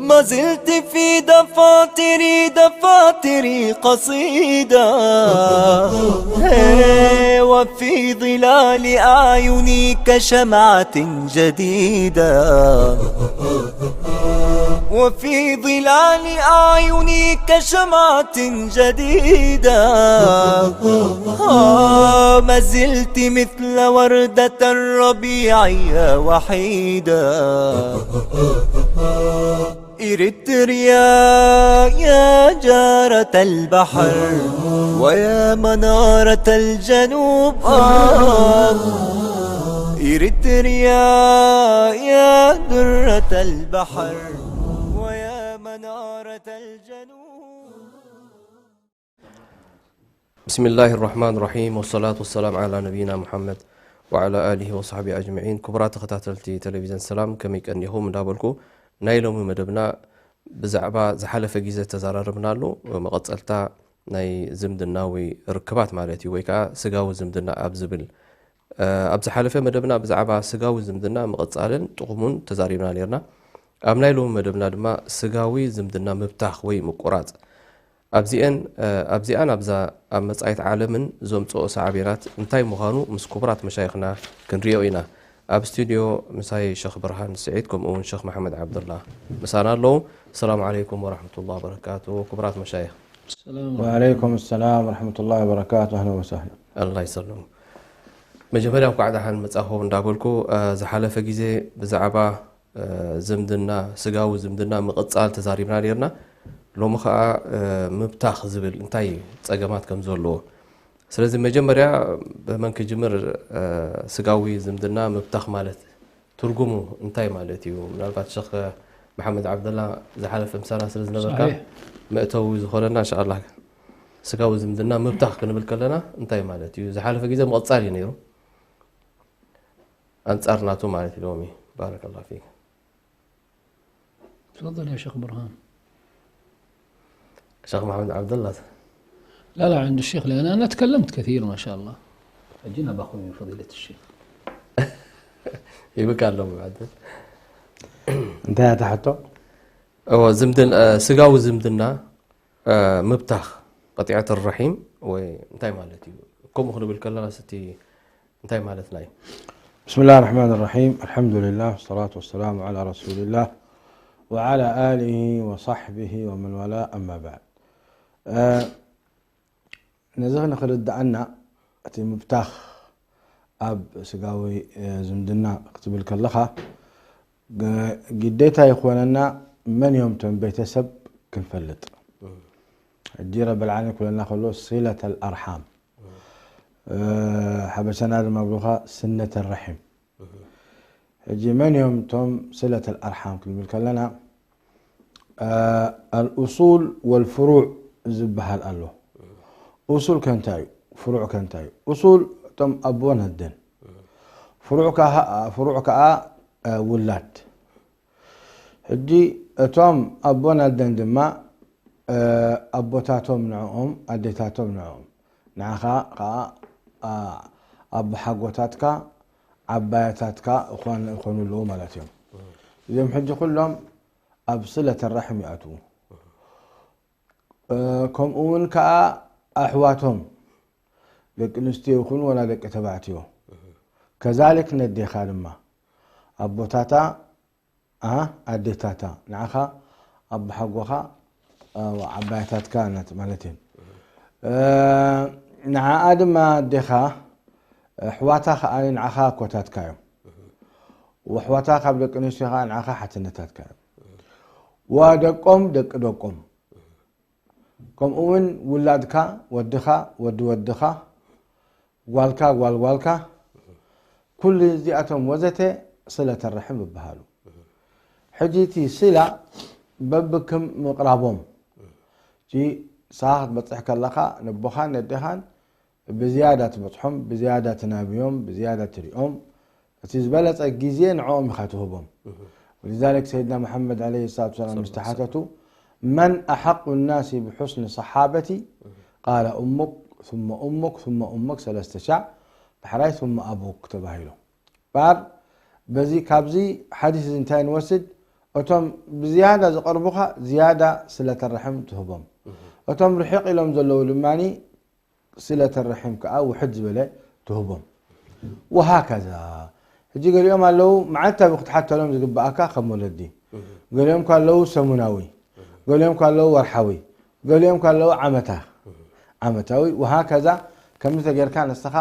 ما زلت في دفاتري، دفاتري قصيدة. هي، وفي ظلال أعينك شمعة جديدة. وفي ظلال أعينك شمعة جديدة. آه، ما زلت مثل وردة الربيع يا وحيدة. إريتريا يا جارة البحر ويا منارة الجنوب، آه. إريتريا يا درة البحر ويا منارة الجنوب. ብስሚላሂ ራሕማን ራሒም፣ ወሰላቱ ወሰላም ዓላ ነቢይና ሙሓመድ ወዓላ ኣሊሂ ወሳሕቢሂ ኣጅመዒን። ክቡራት ተኸታተልቲ ቴሌቪዝን ሰላም፣ ከመይ ቀኒኹም እንዳበልኩ፣ ናይ ሎሚ መደብና ብዛዕባ ዝሓለፈ ግዜ ዝተዘራረብናሉ መቐጸልታ፣ ናይ ዝምድናዊ ርክባት ማለት እዩ፣ ወይ ከዓ ስጋዊ ዝምድና ኣብ ዝብል፣ ኣብ ዝሓለፈ መደብና ብዛዕባ ስጋዊ ዝምድና ምቕጻልን ጥቕሙን ተዛሪብና ነይርና። ኣብ ናይ ሎሚ መደብና ድማ ስጋዊ ዝምድና ምብታኽ ወይ ምቁራጽ ኣብዚኤን፣ ኣብዚኣን ኣብዛ ኣብ መጻኢት ዓለምን ዘምጽኦ ሳዕቤናት እንታይ ምዃኑ ምስ ክቡራት መሻይኽና ክንሪኦ ኢና። ኣብ ስቱድዮ ምሳይ ሸኽ ብርሃን ስዒድ፣ ከምኡ እውን ሸኽ መሓመድ ዓብደላ ምሳና ኣለዉ። ሰላም ዓለይኩም ወረሕመቱላሂ ወበረካቱ። ክቡራት መሻይኽ። ሰላም። ወዓለይኩም ሰላም ወረሕመቱላሂ ወበረካቱ። ኣህለን ወሰህለን። ኣላህ ይሰልም። መጀመርያ እንኳዕ ደሓን መጻኹም እንዳበልኩ፣ ዝሓለፈ ግዜ ብዛዕባ ዝምድና፣ ስጋዊ ዝምድና ምቕጻል ተዛሪብና ነይርና። ሎሚ ኸኣ ምብታኽ ዝብል እንታይ ጸገማት ከም ዘለዎ። ስለዚ መጀመርያ ብመን ክጅምር? ስጋዊ ዝምድና ምብታኽ ማለት ትርጉሙ እንታይ ማለት እዩ? ምናልባት ሸኽ መሓመድ ዓብደላ ዝሓለፈ ምሳና ስለ ዝነበርካ፣ ሳሒሕ። መእተዊ ዝኾነና እንሻኣላህ፣ ስጋዊ ዝምድና ምብታኽ ክንብል ከለና እንታይ ማለት እዩ? ዝሓለፈ ግዜ ምቕጻል እዩ ነይሩ። ኣንጻር ናቱ ማለት እዩ ሎሚ። ባረከላሁ ፊክ። تفضل يا شيخ برهان. شيخ محمد عبد الله. لا، لا، عند الشيخ، لأن أنا تكلمت كثير ما شاء الله. أجينا بأخوي فضيلة الشيخ. ይብካ ኣሎ ብዓደል። እንታይ እያ እታ ሕቶ? እዎ፣ ዝምድን-፣ እ፣ ስጋዊ ዝምድና፣ እ፣ ምብታኽ፣ ቀጢዐት ራሒም ወይ እንታይ ማለት እዩ? ከምኡ ክንብል ከለና ስቲ እንታይ ማለትና እዩ? بسم الله الرحمن الرحيم. الحمد لله والصلاة والسلام على رسول الله وعلى آله وصحبه ومن والاه، أما بعد. እ፣ ነዚ ንኽርድኣና እቲ ምብታኽ ኣብ ስጋዊ፣ እ፣ ዝምድና ክትብል ከለኻ፣ ግ-፣ ግዴታ ይኾነና መን እዮም እቶም ቤተሰብ ክንፈልጥ። ሕጂ ረብል ዓለሚን ክብለና ከሎ ሲለተል ኣርሓም፣ እ፣ ሓበሻና ድማ ብሉኻ ስነተል ረሒም። ሕጂ መን እዮም እቶም ስለተል ኣርሓም ክንብል ከለና፣ እ፣ ኣልኡሱል ወልፍሩዕ ዝበሃል ኣሎ። ኡሱል ከ እንታይ እዩ? ፍሩዕ ከ እንታይ እዩ? ኡሱል እቶም ኣቦን ኣደን። ፍሩዕ ከኣ፣ ፍሩዕ ከኣ፣ እ፣ ውላድ። ሕጂ እቶም ኣቦን ኣደን ድማ፣ እ፣ ኣቦታቶም ንዕኦም፣ ኣዴታቶም ንዕኦም። ንዓኻ ከኣ፣ ኣ፣ ኣቦሓጎታትካ፣ ዓባያታትካ ይኾን-፣ ይኾኑ ኣለዉ ማለት እዮም። እዚኦም ሕጂ ኩሎም ኣብ ስለተ ራሕም ይኣትዉ። እ፣ ከምኡ እውን ከኣ ኣሕዋቶም፣ ደቂ ኣንስትዮ ይኹኑ ወላ ደቂ ተባዕትዮ። ከዛሊክ ነዴኻ ድማ፣ ኣቦታታ፣ ኣ፣ ኣዴታታ፣ ንዓኻ ኣቦሓጎኻ፣ እ፣ ዓባያታትካ ናት-፣ ማለት እየን። እ፣ ንዓኣ ድማ ኣዴኻ፣ ኣሕዋታ ከኣ ንዓኻ ኣኮታትካ እዮም። ወኣሕዋታ ካብ ደቂ ኣንስትዮ ከኣ ንዓኻ ሓትነታትካ እዮም። ወደቆም ደቂ ደቆም። ከምኡ እውን ውላድካ፣ ወድኻ፣ ወዲ ወድኻ፣ ጓልካ፣ ጓል ጓልካ፣ ኩሉ እዚኣቶም ወዘተ ስለተ ርሕም ይበሃሉ። ሕጂ እቲ ስላ በብክም ምቕራቦም፣ እቲ ንስኻ ክትበጽሕ ከለኻ ነቦኻን ነዴኻን ብዝያዳ ትበጽሖም፣ ብዝያዳ ትናብዮም፣ ብዝያዳ ትሪኦም፣ እቲ ዝበለጸ ግዜ ንዕኦም ኢኻ ትህቦም። ولذلك سيدنا محمد عليه الصلاة والسلام مستحاتته من أحق الناس بحسن صحابتي؟ قال أمك ثم أمك ثم أمك ثلاثة شع دحراي ثم أبوك ተባሂሉ። ባር በዚ ካብዚ ሓዲስ እዚ እንታይ ንወስድ? እቶም ብዝያዳ ዝቐርቡኻ ዝያዳ ስለተ ረሕም ትህቦም። እቶም ርሒቕ ኢሎም ዘለዉ ድማ ስለተ ረሒም ከዓ ውሕድ ዝበለ ትህቦም። ወሃከዛ። ሕጂ ገሊኦም ኣለዉ መዓልታዊ ክትሓተሎም ዝግብኣካ ከም ወለዲ። ገሊኦም ከለዉ ሰሙናዊ፣ ገሊኦም ከለዉ ወርሓዊ፣ ገሊኦም ከለዉ ዓመታ ዓመታዊ። ወሃከዛ። ከምዚ ተጌርካ ንስኻ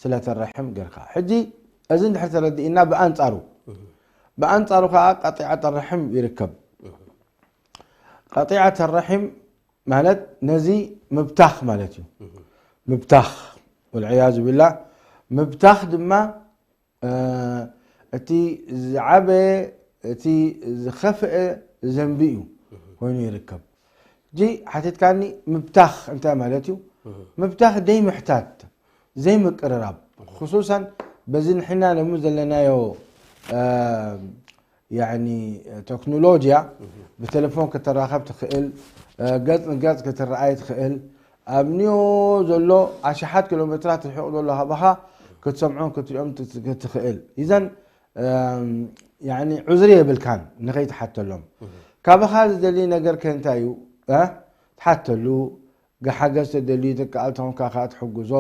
ስለተ ረሒም ጌርካ። ሕጂ እዚ እንድሕር ተረዲእና ብኣንጻሩ ብኣንጻሩ ከዓ ቀጢዓተ ረሒም ይርከብ። ቀጢዓተ ረሒም ማለት ነዚ ምብታኽ ማለት እዩ። ምብታኽ ወልዕያዙ ቢላህ። ምብታኽ ድማ እቲ ዝዓበየ እቲ ዝኸፍአ ዘንቢ እዩ ኮይኑ ይርከብ። ሕጂ ሓቲትካኒ ምብታኽ እንታይ ማለት እዩ? ምብታኽ ደይ ምሕታት ዘይምቅርራብ ክሱሳን በዚ ንሕና ነሙ ዘለናዮ ያኒ ተክኖሎጂያ ብቴሌፎን ክትራኸብ ትኽእል፣ ገጽ ንገጽ ክትረኣይ ትኽእል፣ ኣብ ኒዮ ዘሎ ኣሽሓት ኪሎ ሜትራት ርሒቕ ዘሎ ካባኻ ክትሰምዖን ክትሪኦም ትኽእል። ኢዘን ያኒ ዑዝሪ የብልካን ንኸይትሓተሎም። ካባኻ ዝደሊ ነገር ከ እንታይ እዩ? ትሓተሉ፣ ሓገዝ ተደልዩ ተከኣል ተኾንካ ከዓ ትሕግዞ።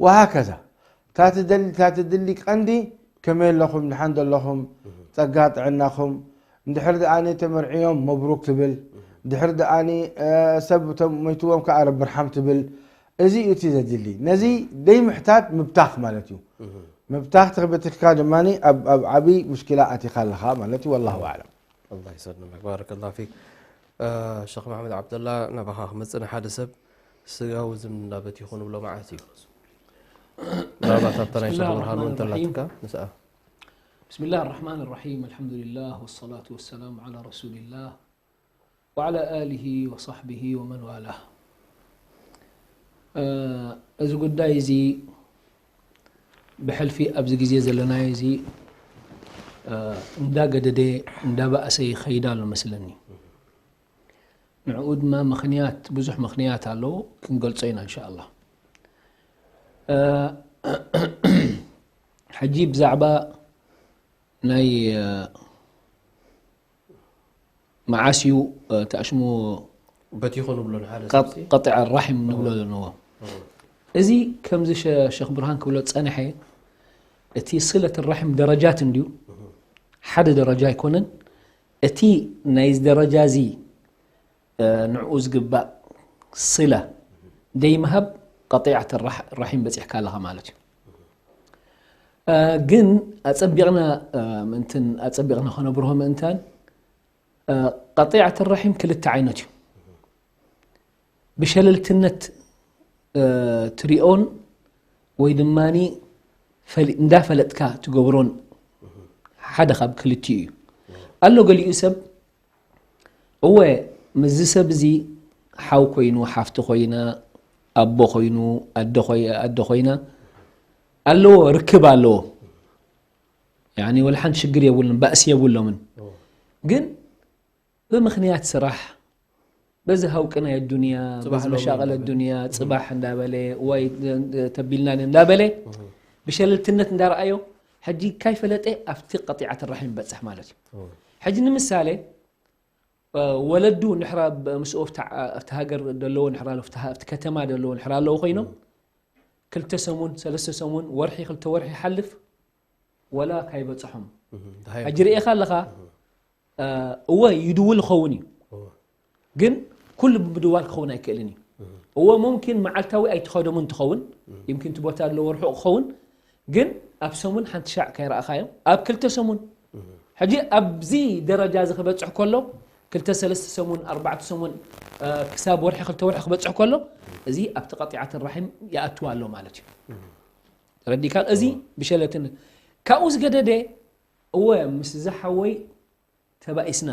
ወሃከዛ። እታ ትደሊ እታ ትድሊ ቀንዲ ከመይ ኣለኹም ድሓን ዘለኹም ጸጋ ጥዕናኹም እንድሕር ደኣ ተመርዕዮም መብሩክ ትብል ድሕር ደኣ ሰብ ሞይትዎም ከዓ ረቢ ርሓም ትብል። እዚ እዩ እቲ ዘድሊ። ነዚ ደይ ምሕታት ምብታኽ ማለት እዩ። ምብታኽ ተበቲኽካ ድማ ኣብ ዓብይ ሙሽኪላ ኣቲኻ ኣለኻ ማለት እዩ። ወላሁ ኣዕለም። ኣላህ ይሰድምዕ። ባረከላሁ ፊክ። ሸኽ መሓመድ ዓብደላ፣ ናባኻ ክመጽእ ንሓደ ሰብ ስጋዊ ዝምድና በቲኹ ንብሎ መዓስ እዩ? ምናልባት ኣብታ ናይ ሸኽ ብርሃን እውን ተላትካ ምስኣ። بسم الله الرحمن الرحيم الحمد لله والصلاة والسلام على رسول الله وعلى آله وصحبه ومن والاه. እዚ ጉዳይ እዚ ብሕልፊ ኣብዚ ግዜ ዘለናዮ እዚ እንዳገደደ እንዳባእሰ ይኸይድ ኣሎ መስለኒ። ንዕኡ ድማ ምኽንያት ብዙሕ ምኽንያት ኣለዎ ክንገልጾ ኢና እንሻኣላህ። ሕጂ ብዛዕባ ናይ መዓስ እዩ ተኣሽሙ በቲኹ ንብሎ ንሓደ ሰብሲ ቀጢዐ ራሒም ንብሎ ዘለዎ። እዚ ከምዚ ሸኽ ብርሃን ክብሎ ዝጸንሐ እቲ ስለት ራሒም ደረጃት እንድዩ፣ ሓደ ደረጃ ኣይኮነን። እቲ ናይዚ ደረጃ እዚ ንዕኡ ዝግባእ ስለ ደይምሃብ ቀጢዐት ራሒም በጺሕካ ኣለኻ ማለት እዩ። ግን ኣጸቢቕና ምእንትን ኣጸቢቕና ከነብርሆ ምእንታን ቀጢዐት ራሒም ክልተ ዓይነት እዩ። ብሸለልትነት ትሪኦን ወይ ድማ እንዳፈለጥካ ትገብሮን ሓደ ካብ ክልቲኡ እዩ። ኣሎ ገሊኡ ሰብ እወ ምስዚ ሰብ እዚ ሓው ኮይኑ ሓፍቲ ኮይና ኣቦ ኮይኑ ኣደ ኮይና ኣለዎ ርክብ ኣለዎ። ያኒ ወላ ሓንቲ ሽግር የብሉን ባእሲ የብሎምን። ግን ብምኽንያት ስራሕ በዚ ሃውቂ ናይ ኣዱንያ በዚ መሻቐል ኣዱንያ ጽባሕ እንዳበለ ወይ ተቢልና እንዳበለ ብሸለልትነት እንዳረኣዮ ሕጂ ካይፈለጠ ኣብቲ ቀጢዓት ራሒም ይበጽሕ ማለት እዩ። ሕጂ ንምሳሌ ወለዱ ንሕራ ምስኡ ኣብቲ ሃገር ደለዎ ንሕራ ኣብቲ ከተማ ደለዎ ንሕራ ኣለዎ ኮይኖም ክልተ ሰሙን ሰለስተ ሰሙን ወርሒ ክልተ ወርሒ ይሓልፍ ወላ ካይበጽሖም ሕጂ ርኤኻ ኣለኻ። እወ ይድውል ክኸውን እዩ ግን ኩሉ ብምድዋል ክኸውን ኣይክእልን እዩ። እወ ሙምኪን መዓልታዊ ኣይትኸደሙን ትኸውን ይምኪን እቲ ቦታ ኣለዎ ርሑቕ ክኸውን ግን ኣብ ሰሙን ሓንቲ ሻዕ ከይረኣኻዮም ኣብ ክልተ ሰሙን ሕጂ ኣብዚ ደረጃ እዚ ክበፅሕ ከሎ ክልተ ሰለስተ ሰሙን ኣርባዕተ ሰሙን ክሳብ ወርሒ ክልተ ወርሒ ክበፅሕ ከሎ እዚ ኣብቲ ቀጢዓት ራሒም ይኣትው ኣሎ ማለት እዩ። ተረዲካ እዚ ብሸለትን ካብኡ ዝገደደ እወ ምስ ዝሓወይ ተባኢስና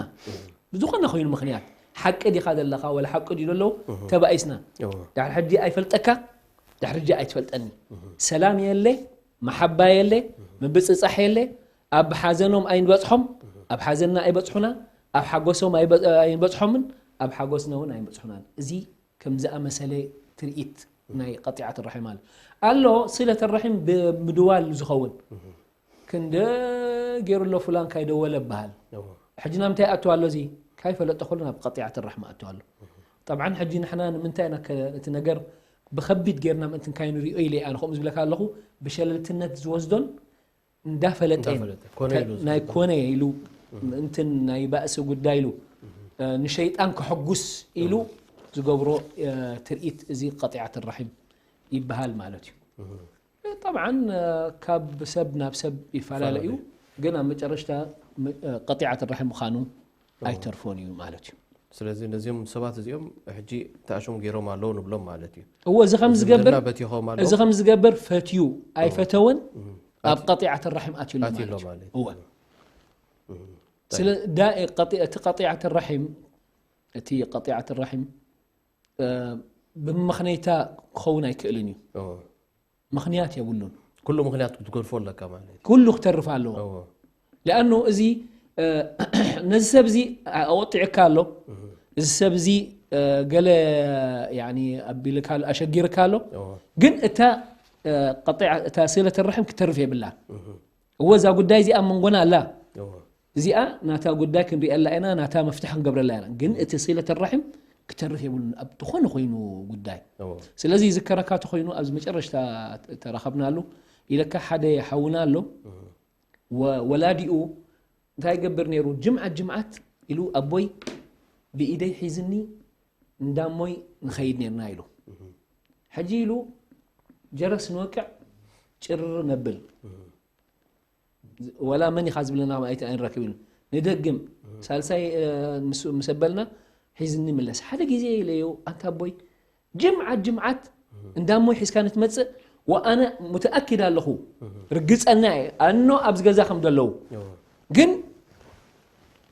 ብዝኾነ ኮይኑ ምኽንያት ሓቂ ዲኻ ዘለኻ ወላ ሓቂ ድዩ ዘለዉ ተባኢስና ድሕሪ ሕጂ ኣይፈልጠካ ድሕሪ ሕጂ ኣይትፈልጠኒ ሰላም የለ መሓባ የለ፣ ምብጽጻሕ የለ። ኣብ ሓዘኖም ኣይንበጽሖም፣ ኣብ ሓዘንና ኣይበጽሑና፣ ኣብ ሓጎሶም ኣይበ- ኣይንበጽሖምን፣ ኣብ ሓጎስና እውን ኣይንበጽሑናን። እዚ ከም ዝኣመሰለ ትርኢት ናይ ቀጢዓት ራሒም ኣሎ። ኣሎ፣ ስለት ራሒም ብምድዋል ዝኸውን። ክንደ ገይሩ ኣሎ ፍላን ካይደወለ ይበሃል። ሕጂ ናብ እንታይ ኣቱ ኣሎ እዚ? ካይፈለጠ ከሎ ናብ ቀጢዓት ራሕማ ኣቱ ኣሎ። ጠብዓን ሕጂ ንሕና ንምንታይ ኢና ከ- እቲ ነገር ብኸቢድ ጌርና ምእንቲ ካይንሪኦ ኢለ ኣነ ከምኡ ዝብለካ ኣለኹ። ብሸለልትነት ዝወስዶን እንዳፈለጠ እንዳፈለጠ፣ ኮነ ኢሉ ናይ ዝገብሮ። ኮነ ኢሉ ምእንትን ናይ ባእሲ ጉዳይ ኢሉ፣ እ፣ ንሸይጣን ከሐጉስ ኢሉ ዝገብሮ፣ እ፣ ትርኢት እዚ ቀጢዓት ራሒም ይበሃል ማለት እዩ። ጠብዓን፣ እ፣ ካብ ሰብ ናብ ሰብ ይፈላለ እዩ። ይፈላለ። ግን ኣብ መጨረሽታ ም- እ፣ ቀጢዓት ራሒም ምዃኑ ኣይተርፎን እዩ ማለት እዩ። ስለዚ ነዚኦም ሰባት እዚኦም ሕጂ ተኣሽሙ ገይሮም ኣለዉ ንብሎም ማለት እዩ። እዎ፣ እዚ ከም ዝምድና ዝገብር በቲኾም ኣለዉ። እዚ ከም ዝገብር ፈትዩ ኣይፈተወን፣ ኣብ ቀጢዓት ራሒም ኣትዩ ኣሎ ኣትዩ ኣሎ ማለት እዩ። ማለት እዩ። እዎ። ስለ ዳ- ቀጢ- እቲ ቀጢዓት ራሒም፣ እቲ ቀጢዓት ራሒም፣ እ፣ ብምኽነይታ ክኸውን ኣይክእልን እዩ። እዎ። ምኽንያት የብሉን። ኩሉ ምኽንያት ክትገድፎ ኣለካ ማለት እዩ። ኩሉ ክተርፍ ኣለዎ። እዎ። ለኣኑ እዚ፣ እ፣ ነዚ ሰብ እዚ ኣወጢዕካ ኣሎ። እዚ ሰብ እዚ፣ እ፣ ገለ፣ ያኒ፣ ኣቢልካ ኣሎ፣ ኣሸጊርካ ኣሎ። እዎ። ግን እታ፣ እ፣ ቀጢዓ-፣ እታ ስለት ራሒም ክተርፍ የብላን። እዎ፣ እዛ ጉዳይ እዚኣ ኣብ መንጎና ኣላ። እዎ። እዚኣ ናታ ጉዳይ ክንሪኣላ ኢና፣ ናታ መፍትሒ ክንገብረላ ኢና። ግን እቲ ስለት ራሒም ክተርፍ የብሉን፣ ኣብ ዝኾነ ኮይኑ ጉዳይ። እዎ። ስለዚ ይዝከረካ ተኾይኑ፣ ኣብዚ መጨረሽታ ተራኸብናሉ፣ ኢለካ ሓደ ሓውና ኣሎ። እዎ። ወ-፣ ወላዲኡ እንታይ ይገብር ነይሩ? ጅምዓት ጅምዓት ኢሉ፣ "ኣቦይ ብኢደይ ሒዝኒ እንዳሞይ ንኸይድ ነርና" ኢሉ። ሕጂ ኢሉ፣ "ጀረስ ንወቅዕ፣ ጭርር ነብል። ወላ መን ኢኻ ዝብለና ኣይተ-፣ ኣይንረክብ" ኢሉ። ንደግም፣ ሳልሳይ፣ እ፣ ምስ፣ ምስ ኣበልና፣ "ሒዝኒ ምለስ። ሓደ ግዜ" ኢለዮ፣ "ኣንታ ኣቦይ፣ ጅምዓት ጅምዓት እንዳሞይ ሒዝካ ንትመጽእ፣ ወኣነ ሙተኣኪድ ኣለኹ፣ ርግጸና እየ፣ ኣኖ ኣብዚ ገዛ ከም ዘለዉ። እዎ። ግን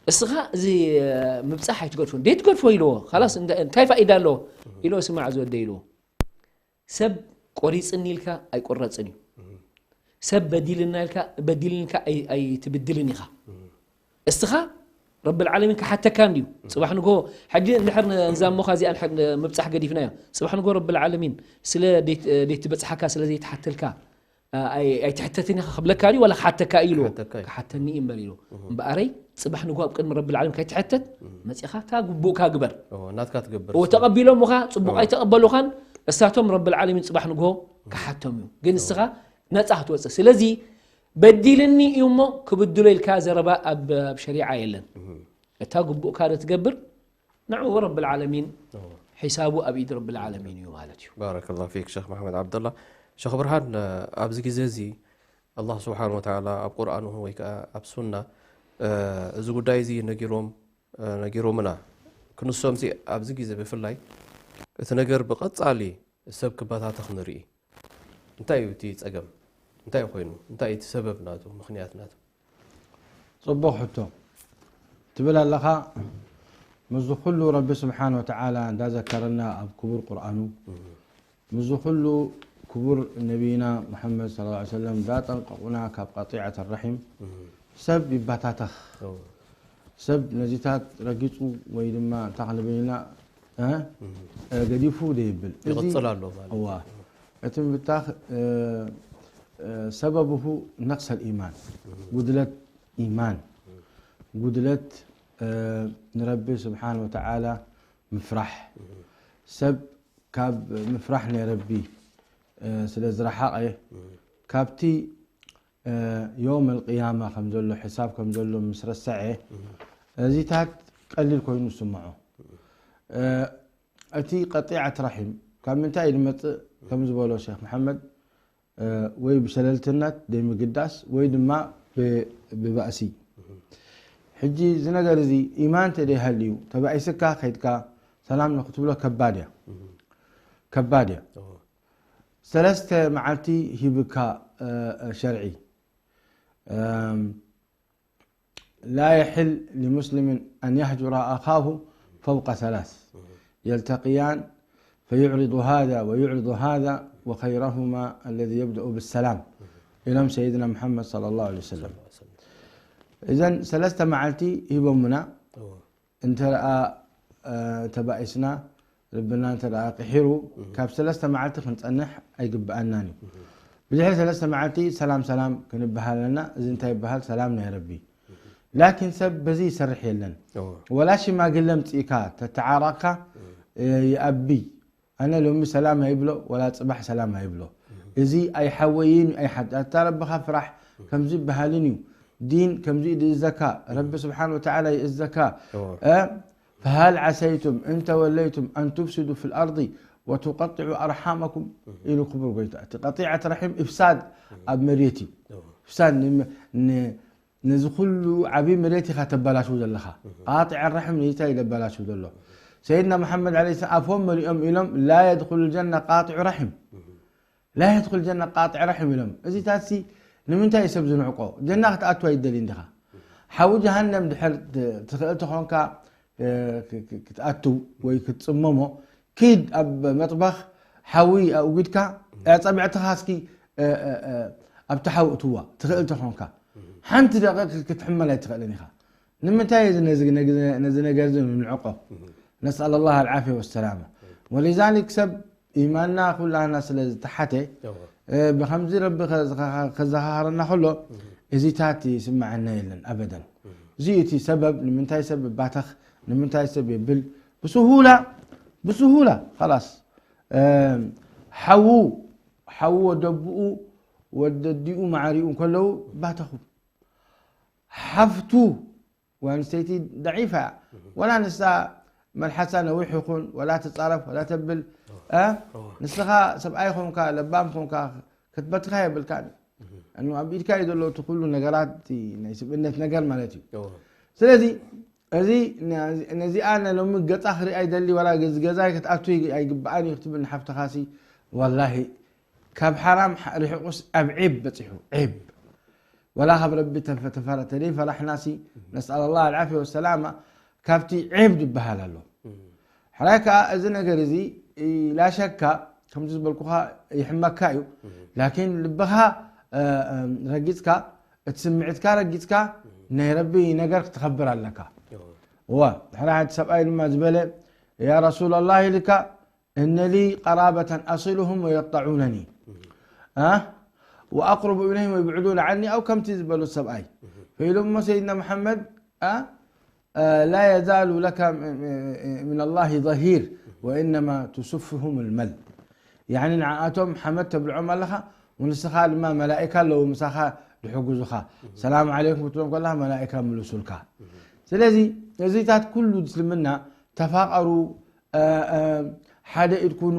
እስኻ እዚ ምብጻሕ ኣይትገድፎ፣ ደይ ትገድፎ" ኢልዎ። "ኻላስ እንዳ-፣ እንታይ ፋኢዳ ኣለዎ?" ኢልዎ። "ስማዕ ዝወደይ" ኢልዎ። "ሰብ ቆሪጽኒ ኢልካ ኣይቁረጽን እዩ። ሰብ በዲልና ኢልካ፣ በዲልንካ ኣይ-፣ ኣይትብድልን ኢኻ። እስኻ ረብል ዓለሚን ክሓተካ እንድዩ። ጽባሕ ንግሆ፣ ሕጂ እንድሕር ን-፣ ንዛ እሞኻ እዚኣ እንድሕር ን-፣ ምብጻሕ ገዲፍናዮ፣ ጽባሕ ንግሆ ረብል ዓለሚን ስለ ደይት-፣ ደይትበጽሓካ፣ ስለ ዘይትሓተልካ፣ ኣ-፣ ኣይ-፣ ኣይትሕተትን ኢኻ ክብለካ ድዩ? ዋላ ክሓተካ እዩ ኢልዎ? ክሓተካ እዩ። ክሓተኒ እዩ እምበር" ኢልዎ። እምበኣረይ፣ ጽባሕ ንግሆ ኣብ ቅድሚ ረብል ዓለሚን ከይትሕተት፣ መጺኻ እታ ግቡእካ ግበር። እዎ፣ ናትካ ትገብር እዎ፣ ንስኻ። ተቐቢሎምኻ፣ ጽቡቕ እዎ። ኣይተቐበሉኻን፣ እሳቶም ረብል ዓለሚን ጽባሕ ንግሆ ክሓቶም እዩ። ግን ንስኻ ነጻ ክትወጽእ። ስለዚ፣ በዲልኒ እዩ እሞ ክብድሎ ኢልካ ዘረባ ኣብ፣ ኣብ ሸሪዓ የለን። እታ ግቡእካ ዶ ትገብር፣ ንዕኡ ረብል ዓለሚን እዎ። ሒሳቡ ኣብ ኢድ ረብል ዓለሚን እዩ ማለት እዩ። ባረከላሁ ፊክ ሸኽ መሓመድ ዓብደላ። ሸኽ ብርሃን፣ ኣብዚ ግዜ እዚ ኣላህ ስብሓን ወተዓላ ኣብ ቁርኣኑ ወይ ከዓ ኣብ ሱና፣ እ፣ እዚ ጉዳይ እዚ ነጊሮም፣ እ፣ ነጊሮምና። ክንሶምሲ ኣብዚ ግዜ ብፍላይ እቲ ነገር ብቐጻሊ ሰብ ክበታተኽ ንርኢ። እንታይ እዩ እቲ ጸገም? እንታይ ኮይኑ? እንታይ እቲ ሰበብ ናቱ፣ ምኽንያት ናቱ? ጽቡቕ ሕቶ። ትብል ኣለኻ፣ ምስዚ ኩሉ ረቢ ስብሓን ወተዓላ እንዳዘከረና ኣብ ክቡር ቁርኣኑ፣ ምስዚ ኩሉ ክቡር ነቢይና ሙሓመድ ሰለላሁ ዐለይሂ ወሰለም እንዳጠንቀቑና ካብ ቀጢዐት ረሒም፣ ሰብ ይባታተኽ። እዎ። ሰብ ነዚታት ረጊጹ ወይ ድማ እንታይ ክንብል ኢና፣ እ? እ፣ ገዲፉ ደይብል። እዚ ይቕጽል ኣሎ ማለት እዩ። እዋ። እቲ ምብታኽ፣ እ፣ እ፣ ሰበብሁ ነቅሰል ኢማን፣ ጉድለት ኢማን፣ ጉድለት፣ እ፣ ንረቢ ስብሓን ወተዓላ ምፍራሕ። ሰብ ካብ ምፍራሕ ናይ ረቢ፣ እ፣ ስለ ዝረሓቐ፣ ካብቲ፣ እ፣ ዮም ኣልቅያማ ከም ዘሎ፣ ሕሳብ ከም ዘሎ ምስ ረሰዐ፣ እዚታት ቀሊል ኮይኑ ዝስምዖ። እ፣ እቲ ቀጢዐት ረሒም ካብ ምንታይ እዩ ዝመጽእ? ከም ዝበሎ ሼክ መሓመድ፣ እ፣ ወይ ብሸለልትነት ዘይምግዳስ ወይ ድማ ብ-፣ ብባእሲ። ሕጂ እዚ ነገር እዚ ኢማን እንተ ዘይሃልዩ፣ ተባኢስካ ከይድካ ሰላም ንክትብሎ ከባድ እያ። ከባድ እያ። እዎ። ሰለስተ መዓልቲ ሂብካ፣ እ፣ እ፣ ሸርዒ። እም፣ لا يحل لمسلم أن يهجر أخاه فوق ثلاث. يلتقيان فيعرض هذا ويعرض هذا وخيرهما الذي يبدأ بالسلام. ኢሎም ሰይድና ሙሓመድ ሰለላሁ ዐለይሂ ወሰለም። እዘን ሰለስተ መዓልቲ ሂቦምና። እንተ ደኣ ተባኢስና፣ ልብና እንተ ደኣ ቅሒሩ፣ ካብ ሰለስተ መዓልቲ ክንጸንሕ ኣይግብኣናን እዩ። ብድሕሪ ሰለስተ መዓልቲ ሰላም ሰላም ክንበሃል ኣለና። እዚ እንታይ ይበሃል? ሰላም ናይ ረቢ። ላኪን ሰብ በዚ ይሰርሕ የለን። ወላ ሽማግለ ምጽእካ ተተዓራቕካ፣ ይኣቢ። ኣነ ሎሚ ሰላም ኣይብሎ፣ ወላ ጽባሕ ሰላም ኣይብሎ። እዚ ኣይሓወይን ኣይሓ-፣ ኣታ ረብኻ ፍራሕ፣ ከምዚ በሃልን እዩ። ዲን ከምዚ እዩ ዝእዘካ፣ ረቢ ስብሓን ወተዓላ ይእዘካ። እወ። እ፣ فهل عسيتم إن توليتم أن تفسدوا في الأرض وتقطعوا أرحامكم ኢሉ ክቡር ጎይታ። እቲ ቀጢዐት ረሒም ኢፍሳድ ኣብ መሬት እዩ። እወ። ኢፍሳድ ን-፣ ን-፣ ነዚ ኩሉ ዓብዪ መሬት ኢኻ ተበላሽው ዘለኻ። ቃጢዐ ረሒም ንይታ እዩ ዘበላሽው ዘሎ። ሰይድና መሓመድ ዓለይሂ ሰላም ኣፎም መሊኦም ኢሎም لا يدخل الجنة قاطع رحم። لا يدخل الجنة قاطع رحم ኢሎም። እዚታትሲ ንምንታይ እዩ ሰብ ዝንዕቆ? ጀና ክትኣቱ ኣይደልይን ዲኻ? ሓዊ ጀሃነም ድሕር ት-፣ ትኽእል ተኾንካ፣ እ፣ ክ-፣ ክ-፣ ክትኣቱ ወይ ክትጽመሞ፣ ኪድ ኣብ መጥባኽ ሓዊ ኣውጊድካ፣ እ፣ ጸብዕትኻ እስኪ፣ እ፣ እ፣ እ፣ ኣብቲ ሓዊ እትዋ ትኽእል ተኾንካ። ሓንቲ ደቂቕ ክትሕመል ኣይትኽእልን ኢኻ። ንምንታይ እዚ ነዚ፣ ነዚ፣ ነዚ ነገር እዚ ንንዕቆ? ነስኣል ኣላህ ኣልዓፍያ ወሰላማ። ወሊዛሊክ ሰብ ኢማንና ኩላህና ስለ ዝተሓተ፣ እወ። እ፣ ብኸምዚ ረቢ ከ-፣ ከ-፣ ከዘኻኸረና ከሎ፣ እዚታት ይስምዓና የለን ኣበደን። እዚ እቲ ሰበብ ንምንታይ ሰብ ይባተኽ፣ ንምንታይ ሰብ የብል፣ ብስሁላ፣ ብስሁላ፣ ኸላስ፣ እ፣ ሓዉ፣ ሓዉ ወደብኡ፣ ወደዲኡ ማዕሪኡ እንከለዉ ባተኹ። ሓፍቱ ጓል ኣንስተይቲ ደዒፋ እያ። ወላ ንሳ መልሓሳ ነዊሕ ይኹን፣ ወላ ትጻረፍ፣ ወላ ተብል፣ እ? እወ። ንስኻ ሰብኣይ ኾንካ፣ ለባም ኾንካ፣ ክትበትኻ የብልካን። እኑ ኣብ ኢድካ እዩ ዘሎ እቲ ኩሉ ነገራት፣ እቲ ናይ ስብእነት ነገር ማለት እዩ። እወ። ስለዚ፣ እዚ፣ ነዚ-፣ ነዚኣ ሎሚ ገጻ ክርኢ ኣይደሊ፣ ወላ ገዝ-፣ ገዛይ ክትኣቱ ኣይግብኣን እዩ ክትብል ንሓፍትኻሲ፣ ወላሂ፣ ካብ ሓራም ሓ-፣ ርሒቑስ ኣብ ዒብ በጺሑ፣ ዒብ። ወላ ካብ ረቢ ተፈ-፣ ተፈረ-፣ ተደይ ፈራሕናሲ፣ ነስኣል ኣላህ ኣልዓፍያ ወሰላማ፣ ካብቲ ዒብ ዝበሃል ኣሎ። ሕራይ ከኣ እዚ ነገር እዚ፣ ላሸካ፣ ከምዚ ዝበልኩኻ ይሕመካ እዩ። ላኪን ልብኻ፣ እ፣ እ፣ ረጊጽካ፣ እቲ ስምዒትካ ረጊጽካ፣ ናይ ረቢ ነገር ክትኸብር ኣለካ። እወ፣ ድሕሪ ሓንቲ ሰብኣይ ድማ ዝበለ፣ ያ ረሱላላህ ኢልካ፣ እነ ሊ ቀራበተን ኣሲሉሁም ወየቅጠዑነኒ፣ እ፣ ወኣቅርቡ ኢለይሂም ወይብዕዱነ ዓኒ፣ ኣው ከምቲ ዝበሉ ሰብኣይ። ፈኢሎም እሞ ሰይድና መሓመድ፣ እ፣ لا يزال لك من الله ظهير وإنما تسفهم المل. ያኒ ንዓኣቶም ሓመድ ተብልዖም ኣለኻ፣ ንስኻ ድማ መላኢካ ኣለዉ ምሳኻ ዝሕግዙኻ። ሰላም ዓለይኩም ክትብሎም ከለኻ መላኢካ ምልሱልካ። ስለዚ እዚታት ኩሉ እስልምና ተፋቐሩ፣ እ፣ እ፣ ሓደ ኢድ ኩኑ፣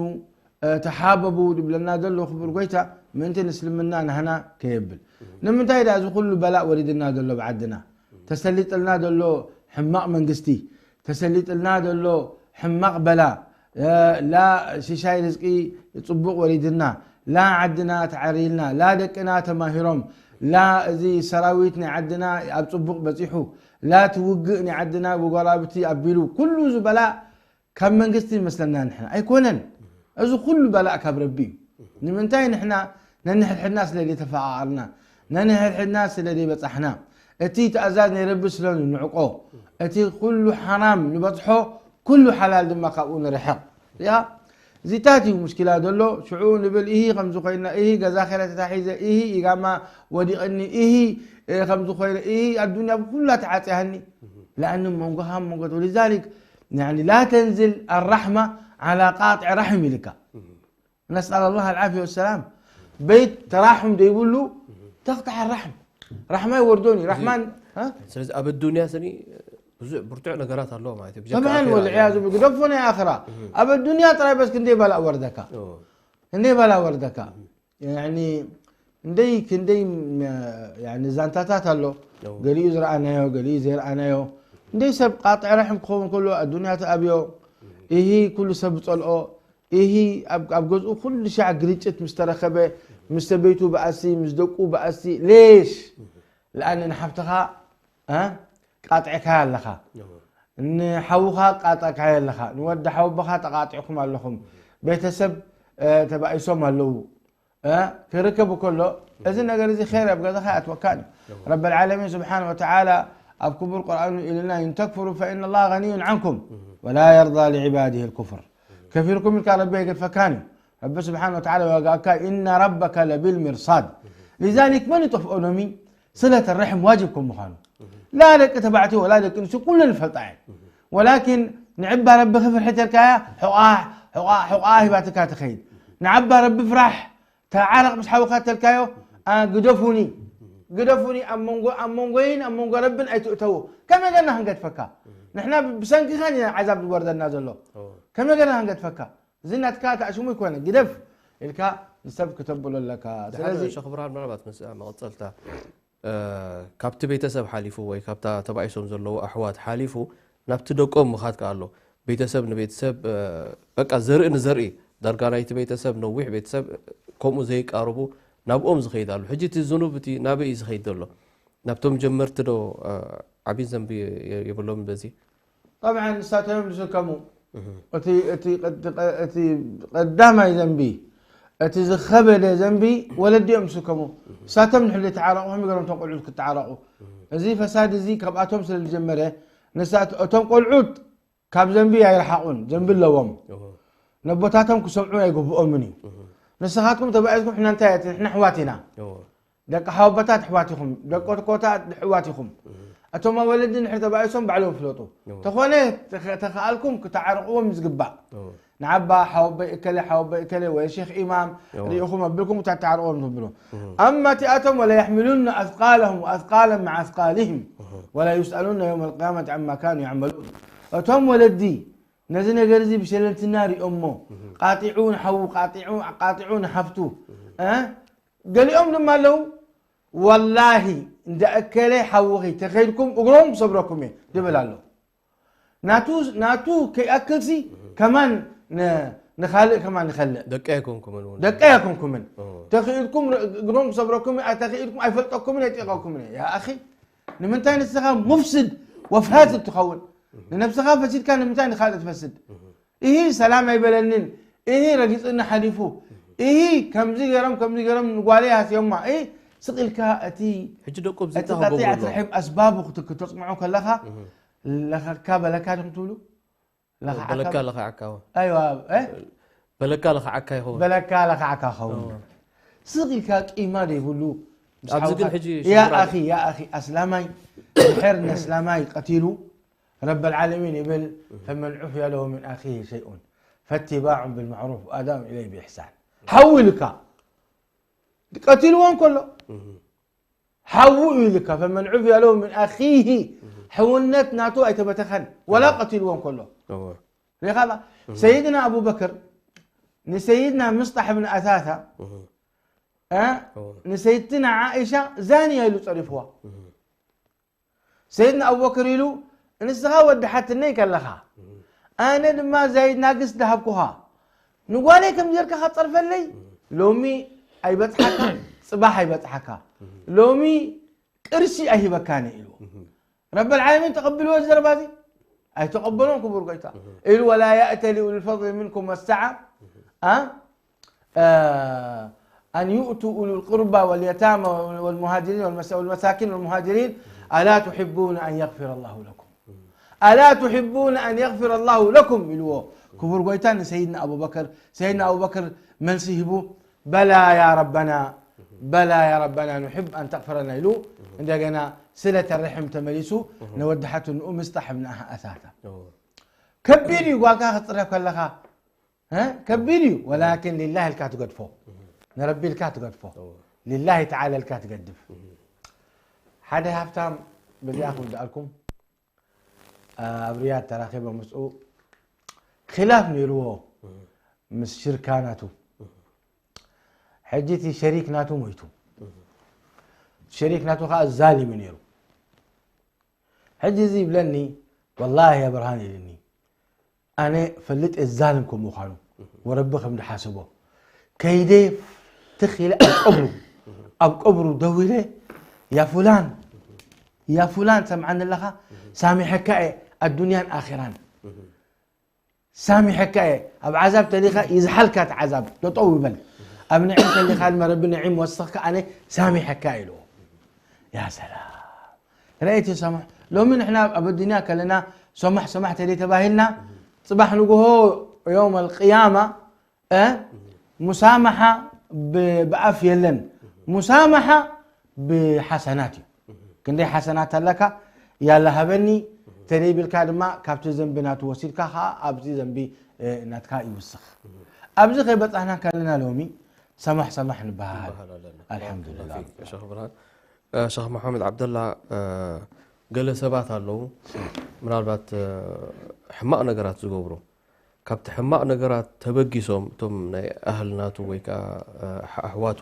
እ፣ ተሓበቡ ዝብለና ዘሎ ክቡር ጎይታ ምእንቲ ንእስልምና ናህና ከየብል። ንምንታይ ደኣ እዚ ኩሉ በላእ ወሪድና ዘሎ ብዓድና? ተሰሊጥልና ዘሎ ሕማቕ መንግስቲ፣ ተሰሊጥልና ዘሎ ሕማቕ በላ፣ እ፣ ላ ሽሻይ ርዝቂ ጽቡቕ ወሪድና፣ ላ ዓድና ተዓርይልና፣ ላ ደቅና ተማሂሮም፣ ላ እዚ ሰራዊት ናይ ዓድና ኣብ ጽቡቕ በጺሑ፣ ላ እቲ ውግእ ናይ ዓድና ብጎራብቲ ኣቢሉ፣ ኩሉ እዚ በላ ካብ መንግስቲ ይመስለና ንሕና። ኣይኮነን። እዚ ኩሉ በላእ ካብ ረቢ እዩ። ንምንታይ ንሕና ነንሕድሕድና ስለ ዘይተፈቓቐርና፣ ነንሕድሕድና ስለ ዘይበጻሕና፣ እቲ ትእዛዝ ናይ ረቢ ስለ ንንዕቆ፣ እቲ ኩሉ ሓራም ንበጽሖ፣ ኩሉ ሓላል ድማ ካብኡ ንርሕቕ። ያ፣ እዚታት እዩ ሙሽኪላ ዘሎ። ሽዑ ንብል፣ ኢሂ ከምዚ ኮይና፣ ኢሂ ገዛ ኸይረ ተታሒዘ፣ ኢሂ ኢጋማ ወዲቕኒ፣ ኢሂ፣ እ፣ ከምዚ ኮይነ፣ ኢሂ ኣዱንያ ብኩላ ተዓጽያኒ። ለኣን መንጎኻ መንጎ፣ ወሊዛሊክ፣ ያኒ ላ ተንዝል ኣራሕማ ዓላ ቃጢዕ ራሕም ኢልካ። ነስኣል ኣላህ ኣልዓፍያ ወሰላም። በይት ተራሕም ዘይብሉ ተቕጣዕ ራሕም። ራሕማ ይወርዶን እዩ። ራሕማን፣ እ? ስለዚ ኣብ ኣዱንያ ስኒ ብዙሕ ብርቱዕ ነገራት ኣለዎ ማለት እዩ። ብጀካ ጠብዓን ኣኼራ ወልዕያዙ ቢል፣ ግደፎ ናይ ኣኽራ። ኣብ ኣዱንያ ጥራይ በስ ክንደይ በላእ ወርደካ። እዎ። ክንደይ በላእ ወርደካ። ያኒ፣ ክንደይ፣ ክንደይ፣ ያኒ፣ ዛንታታት ኣሎ። እዎ። ገሊኡ ዝረኣናዮ፣ ገሊኡ ዘይረኣናዮ። ክንደይ ሰብ ቃጥዕ ራሕም ክኸውን ከሎ ኣዱንያ ተኣብዮ። ኢሂ ኩሉ ሰብ ዝጸልኦ። ኢሂ ኣብ፣ ኣብ ገዝኡ ኩሉ ሻዕ ግርጭት ምስ ተረኸበ፣ ምስ ሰበይቱ በኣሲ፣ ምስ ደቁ በኣሲ፣ ሌሽ? ለኣን ንሓፍትኻ፣ እ? ቃጢዕካያ ኣለኻ። እዎ። ንሓውኻ ቃጠዕካዮ ኣለኻ። ንወዲ ሓወቦኻ ተቃጢዕኩም ኣለኹም። ቤተሰብ፣ እ፣ ተባኢሶም ኣለዉ። እ፣ ክርከብ ከሎ፣ እዚ ነገር እዚ ኸይር ኣብ ገዛኻ ኣይኣትወካን እዩ። ረብ ልዓለሚን ስብሓን ወተዓላ ኣብ ክቡር ቁርኣኑ ኢልና፣ "ኢን ተክፍሩ ፈኢነ ላህ ገኒዩን ዓንኩም ወላ የርዳ ሊዕባድህ ልኩፍር." ከፊርኩም ኢልካ ረቢ ኣይገድፈካን እዩ። ረቢ ስብሓን ወተዓላ ዋጋኣካ፣ "ኢነ ረበከ ለቢልሚርሳድ." ሊዛሊክ መን ይጠፍኦ ሎሚ? ስለት ርሕም ዋጅብ ከም ምዃኑ። ላ ደቂ ተባዕትዮ ወላ ደቂ ኣንስትዮ ኩለን ይፈልጣ እየን። ወላኪን ንዕባ ረቢ ክፍርሒ ተልካያ፣ ሕቋ፣ ሕቋ፣ ሕቋ ሂባትካ ትኸይድ። ንዓባ ረቢ ፍራሕ፣ ተዓረቕ ምስ ሓውካ ተልካዮ፣ ኣ፣ ግደፉኒ፣ ግደፉኒ፣ ኣብ መንጎ፣ ኣብ መንጎይን ኣብ መንጎ ረብን ኣይትእተዉ። ከመይ ገና ክንገድፈካ? ንሕና ብ-፣ ብሰንክኻን ኢና ዓዛብ ዝወርደና ዘሎ። ከመይ ገና ክንገድፈካ? እዚ ናትካ ተኣሽሙ ይኮነ፣ ግደፍ ኢልካ ንሰብ ክተብሎ ኣለካ። ስለዚ ሸኽ ብርሃን፣ ምናልባት ምስ መቐጸልታ፣ እ፣ ካብቲ ቤተሰብ ሓሊፉ ወይ ካብታ ተባኢሶም ዘለዉ ኣሕዋት ሓሊፉ ናብቲ ደቆም ምኻድ ከኣ ኣሎ። ቤተሰብ ንቤተሰብ፣ እ፣ በቃ ዘርኢ ንዘርኢ፣ ዳርጋ ናይቲ ቤተሰብ፣ ነዊሕ ቤተሰብ፣ ከምኡ ዘይቃረቡ ናብኦም ዝኸይድ ኣሎ። ሕጂ እቲ ዝኑብ እቲ ናበይ እዩ ዝኸይድ ዘሎ? ናብቶም ጀመርቲ ዶ፣ እ፣ ዓቢ ዘንቢ የ-፣ የብሎም በዚ? ጠብዓን ንሳቶም እዮም ዝስከሙ። እቲ፣ እቲ፣ እቲ፣ እቲ ቀዳማይ ዘንቢ፣ እቲ ዝኸበደ ዘንቢ ወለዲ እዮም ዝስከሙ። ንሳቶም ንሕሉ ተዓረቑ፣ ከመይ ገይሮም እቶም ቆልዑት ክተዓረቑ? እዚ ፈሳድ እዚ ካብኣቶም ስለ ዝጀመረ፣ ንሳት-፣ እቶም ቆልዑት ካብ ዘንቢ ኣይረሓቑን፣ ዘንቢ ኣለዎም። ነቦታቶም ክሰምዑ ኣይግብኦምን እዩ። ንስኻትኩም ተባኢስኩም፣ ንሕና እንታይ፣ ንሕና ኣሕዋት ኢና። ደቂ ሓወቦታት ኣሕዋት ኢኹም፣ ደቂ ኮታት ኣሕዋት ኢኹም። እቶም ኣወለዲ እንድሕር ተባኢሶም ባዕሎም ይፍለጡ። እዎ። ተኾነ ተኸ-፣ ተኸኣልኩም ክተዓርቕዎም ዝግባእ። እዎ። ንዓባ ሓወቦይ እከለ፣ ሓወቦይ እከለ ወይ ሼኽ ኢማም እዎ። ርኢኹም ኣቢልኩም ክተዓርቕዎም ትብሉ። እዎ። ኣማ እቲኣቶም ወለየሕምሉነ ኣስቃለሁም ወኣስቃለን መዓ ኣስቃሊሂም እዎ። ወላ ዩስኣሉነ የውመል ቅያመት ዓማ ካኑ የዕመሉን። እቶም ወለዲ ነዚ ነገር እዚ ብሸለልትና ሪኦሞ፣ እዎ። ቃጢዑ ንሓዉ፣ ቃጢዑ፣ ቃጢዑ ንሓፍቱ፣ እዎ። እ? ገሊኦም ድማ ኣለዉ፣ "ወላሂ እንዳ እከለ ሓውኺ ተኸይድኩም እግሮም ክሰብረኩም እየ" ድብል ኣሎ። ናቱ፣ ናቱ ከይኣክልሲ ከማን ን-፣ ንኻልእ ከማን ንኸልእ። ደቂ ኣይኮንኩምን እውን። ደቂ ኣይኮንኩምን። ኦ። ተኽኢድኩም ር-፣ እግሮም ክሰብረኩም እየ፣ ተኽኢድኩም ኣይፈልጠኩምን፣ ኣይጢቐኩምን እየ። ያ ኣኺ፣ ንምንታይ ንስኻ ሙፍስድ ወፋስድ ትኸውን? ንነብስኻ ፈሲድካ ንምንታይ ንኻልእ ትፈስድ? እሂ ሰላም ኣይበለንን፣ እሂ ረጊጹኒ ሓሊፉ፣ እሂ ከምዚ ገይሮም፣ ከምዚ ገይሮም ንጓለይ ሃስዮማ፣ እሂ ስቕ ኢልካ እቲ፣ ሕጂ ደቆም እቲ ዘይተሃቦም ቀጢዐት ኣለዉ። ርሒም ኣስባቡ ክት-፣ ክተጽምዖ ከለኻ፣ እህ። ለኸካ በለካ ዲኹም ትብሉ? ለኸዓካ በለካ በ-፣ ለኸዓካ። ኣይዋ፣ እ? በለካ ለኸዓካ ይኸውን። በለካ ለኸዓካ ይኸውን። እዎ። ስቕ ኢልካ ቂማ ዘይብሉ፣ ምስ ኣብዚ ግን ሓውካ፣ ሕጂ ያ ሽምብራ ኣኺ፣ ያ ኣኺ፣ ኣስላማይ፣ ድሕር ነስላማይ ቀቲሉ፣ ረብ ልዓለሚን ይብል፣ "ፈመን ዑፍየ ለሁ ምን ኣኺሂ ሸይኡን ፈትባዑን ብልማዕሩፍ ወኣዳኡን ኢለይሂ ብኢሕሳን." ሓዊ ኢልካ፣ ቀቲልዎ እንከሎ፣ ሓዊ ኢልካ፣ "ፈመን ዑፍየ ለሁ ምን ኣኺሂ"፣ ሕውነት ናቱ ኣይተበተኸን፣ ወላ ቀቲልዎ እንከሎ። እወ። ሪኢኻ ኣላ? ሰይድና ኣቡበክር ንሰይድና ምስጣሕ ብን ኣሳሳ፣ እ? እወ። ንሰይድትና ዓኢሻ ዛንያ ኢሉ ጸሪፍዋ። ሰይድና ኣቡበክር ኢሉ፣ "ንስኻ ወዲ ሓትነይ ከለኻ፣ ኣነ ድማ ዛይድ ናግስ ድሃብኩኻ፣ ንጓለይ ከም ጌርካ ኸትጸርፈለይ፣ ሎሚ ኣይበጽሓካ፣ ጽባሕ ኣይበጽሓካ፣ ሎሚ ቅርሲ ኣይሂበካን እየ" ኢልዎ። ረብ ልዓለሚን ተቐብልዎ እዚ ዘረባ እዚ? ኣይተቐበሎን ክቡር ጎይታ። ኢሉ፣ "ወላ ያእተሊ ኡሉል ፈድሊ ሚንኩም ወሰዓ፣ አ? አ፣ ኣን ዩእቱ ኡሉል ቁርባ ወልየታማ ወልሙሃጅሪን ወልመሳ-፣ ወልመሳኪን ወልሙሃጅሪን፣ ኣላ ቱሒቡነ ኣን የግፊረ ላሁ ለኩም። ኣላ ቱሒቡነ ኣን የግፊረ ላሁ ለኩም" ኢልዎ ክቡር ጎይታ ንሰይድና ኣቡበክር። ሰይድና ኣቡበክር መልሲ ሂቡ፣ "በላ ያ ረበና፣ በላ ያ ረበና ኑሕብ ኣን ተግፍረ ለና" ኢሉ፣ እንደገና ስለ ተርሕም ተመሊሱ፣ ነወዲ ሓትንኡ ምስጣሕ ብን ኣሳሳ። እዎ። ከቢድ እዩ ጓልካ ክትጽረፍ ከለኻ፣ እ? ከቢድ እዩ፣ ወላኪን ሊላህ ኢልካ ትገድፎ። ንረቢ ኢልካ ትገድፎ። እዎ። ሊላህ ተዓላ ኢልካ ትገድፍ። ሓደ ሃብታም በዚኣ ክውድኣልኩም፣ ኣብ ሪያድ ተራኺበ ምስኡ ኺላፍ ነይርዎ ምስ ሽርካ ናቱ። ሕጂ እቲ ሸሪክ ናቱ ሞይቱ። ሸሪክ ናቱ ኸዓ ዛሊም እዩ ነይሩ። ሕጂ እዚ ይብለኒ፣ "ወላሂ ያ ብርሃን" ኢልኒ፣ "ኣነ ፈልጥ እየ ዛልም ከም ምዃኑ ወረቢ ከም ድሓስቦ። ከይደ ትኽ ኢለ ኣብ ቀብሩ፣ ኣብ ቀብሩ ደው ኢለ፣ ያ ፉላን፣ ያ ፉላን ሰምዓኒ ኣለኻ? ሳሚሐካ እየ ኣዱንያን ኣኺራን። ሳሚሐካ እየ። ኣብ ዓዛብ ተሊኻ ይዝሓልካ እቲ ዓዛብ። ጠጠው ይበል። ኣብ ንዒም ከሊኻ ድማ ረቢ ንዒም ወስኽ ከኣነ ሳሚሐካ ኢልዎ። ያ ሰላም። ርእይቲ ሰማሕ። ሎሚ ንሕና ኣብ ኣዱንያ ከለና ሰማሕ ሰማሕ ተደይ ተባሂልና፣ ጽባሕ ንግሆ ዮም ኣልቅያማ፣ እ፣ ሙሳማሓ ብ-፣ ብኣፍ የለን። ሙሳማሓ ብሓሰናት እዩ። ክንደይ ሓሰናት ኣለካ? ያላ ሃበኒ። ተደይ ቢልካ ድማ ካብቲ ዘንቢ ናቱ ወሲድካ ከኣ ኣብዚ ዘንቢ፣ እ፣ ናትካ ይውስኽ። ኣብዚ ከይበጻሕና ከለና ሎሚ ሰማሕ ሰማሕ ንበሃል። ንበሃል ኣለና። ኣልሓምዱሊላህ። ባረከላሁ ፊክ ሸኽ ብርሃን። እ፣ ሸኽ መሓመድ ዓብደላ፣ እ፣ ገለ ሰባት ኣለዉ፣ ምናልባት፣ እ፣ ሕማቕ ነገራት ዝገብሩ። ካብቲ ሕማቕ ነገራት ተበጊሶም፣ እቶም ናይ ኣህል ናቱ ወይ ከኣ፣ እ፣ ኣሕ-፣ ኣሕዋቱ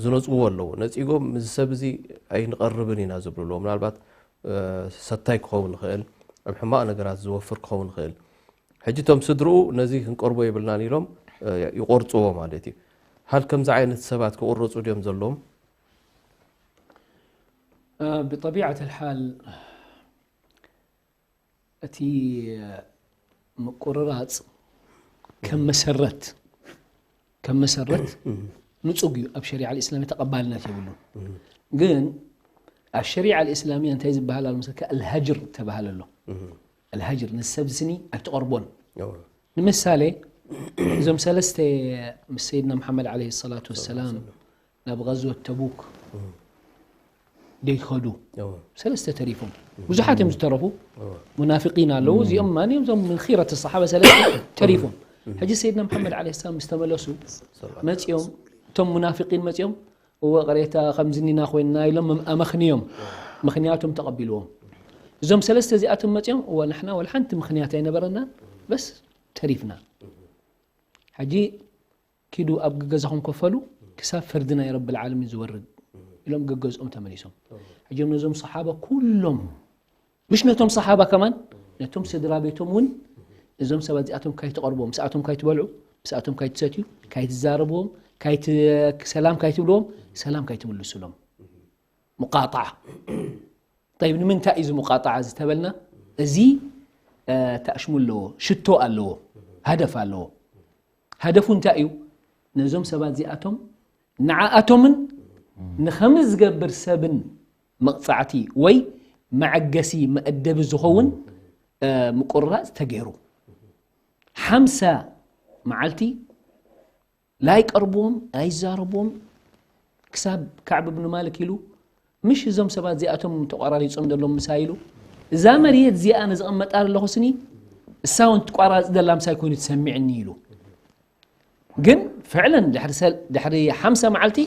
ዝነጽግዎ ኣለዉ። ነጺጎም፣ "እዚ ሰብ እዚ ኣይንቐርብን ኢና" ዝብሉ ኣለዉ። ምናልባት፣ እ፣ ሰታይ ክኸውን ይኽእል፣ ኣብ ሕማቕ ነገራት ዝወፍር ክኸውን ይኽእል። ሕጂ እቶም ስድርኡ፣ "ነዚ ክንቀርቦ የብልናን" ኢሎም፣ እ፣ ይቖርጽዎ ማለት እዩ። ሃል ከምዚ ዓይነት ሰባት ክቑረጹ ድዮም ዘለዎም? እ፣ ብጠቢዓት ኣልሓል እቲ ምቁርራጽ ከም መሰረት፣ ከም መሰረት ንጹግ እዩ። ኣብ ሸሪዓ ኣልእስላምያ ተቐባልነት የብሉን። ግን ኣብ ሸሪዓ ኣልእስላምያ እንታይ ዝበሃል ኣሎ መሰልካ? ኣልሃጅር ተባሃል ኣሎ። ኣልሃጅር፣ ንሰብ ስኒ ኣይትቐርቦን። ንምሳሌ፣ እዞም ሰለስተ ምስ ሰይድና መሓመድ ዓለይሂ ሰላቱ ወሰላም ናብ غزوة ተቡክ ደይኸዱ። ሰለስተ ተሪፎም። ብዙሓት እዮም ዝተረፉ። ሙናፊቂን ኣለዉ። እዚኦም ማን እዮም? እዞም ምን ኺረት ሰሓባ ሰለስተ ተሪፎም። ሕጂ ሰይድና መሓመድ ዓለይሂ ሰላም ምስ ተመለሱ መጺኦም፣ እቶም ሙናፊቂን መጺኦም፣ "እወ፣ ቅሬታ ከምዚ እኒና ኮይንና" ኢሎም ኣመኽንዮም። ምኽንያቶም ተቐቢልዎም። እዞም ሰለስተ እዚኣቶም መጺኦም፣ "እወ፣ ንሕና ወላ ሓንቲ ምኽንያት ኣይነበረናን፣ በስ ተሪፍና። ሕጂ ኪዱ ኣብ ገገዛኹም ኮፈሉ ክሳብ ፍርዲ ናይ ረብል ዓለሚን ዝወርድ" ኢሎም ገገዝኦም ተመሊሶም። ሕጂ ነዞም ሰሓባ ኩሎም፣ ምሽ ነቶም ሰሓባ ከማን፣ ነቶም ስድራ ቤቶም እውን፣ "እዞም ሰባት እዚኣቶም ካይትቐርብዎም፣ ምስኣቶም ካይትበልዑ፣ ምስኣቶም ካይትሰትዩ፣ ካይትዛረብዎም፣ ካይት-፣ ሰላም ካይትብልዎም፣ ሰላም ካይትምልሱሎም." ሙቃጣዓ። ጠይብ፣ ንምንታይ እዩ እዚ ሙቃጣዓ ዝተበልና? እዚ፣ እ፣ ተኣሽሙ ኣለዎ፣ ሽቶ ኣለዎ፣ ሃደፍ ኣለዎ። ሃደፉ እንታይ እዩ? ነዞም ሰባት እዚኣቶም ንዓኣቶምን ንኸምዚ ዝገብር ሰብን መቕጻዕቲ ወይ መዐገሲ መእደቢ ዝኸውን፣ እ፣ ምቁርራጽ ተገይሩ። ሓምሳ መዓልቲ ላይቀርብዎም፣ ኣይዛረብዎም፣ ክሳብ ካዕብ እብኑ ማልክ ኢሉ፣ "ምሽ እዞም ሰባት እዚኣቶም ተቋራሪጾም ዘለዉ ምሳይ?" ኢሉ፣ "እዛ መሬት እዚኣ ኣነ ዝቕመጣ ዘለኹ ስኒ፣ እሳ እውን ትቋራርጽ ዘላ ምሳይ ኮይኑ ትሰሚዕኒ" ኢሉ። ግን ፍዕለን ድሕሪ ሰል-፣ ድሕሪ ሓምሳ መዓልቲ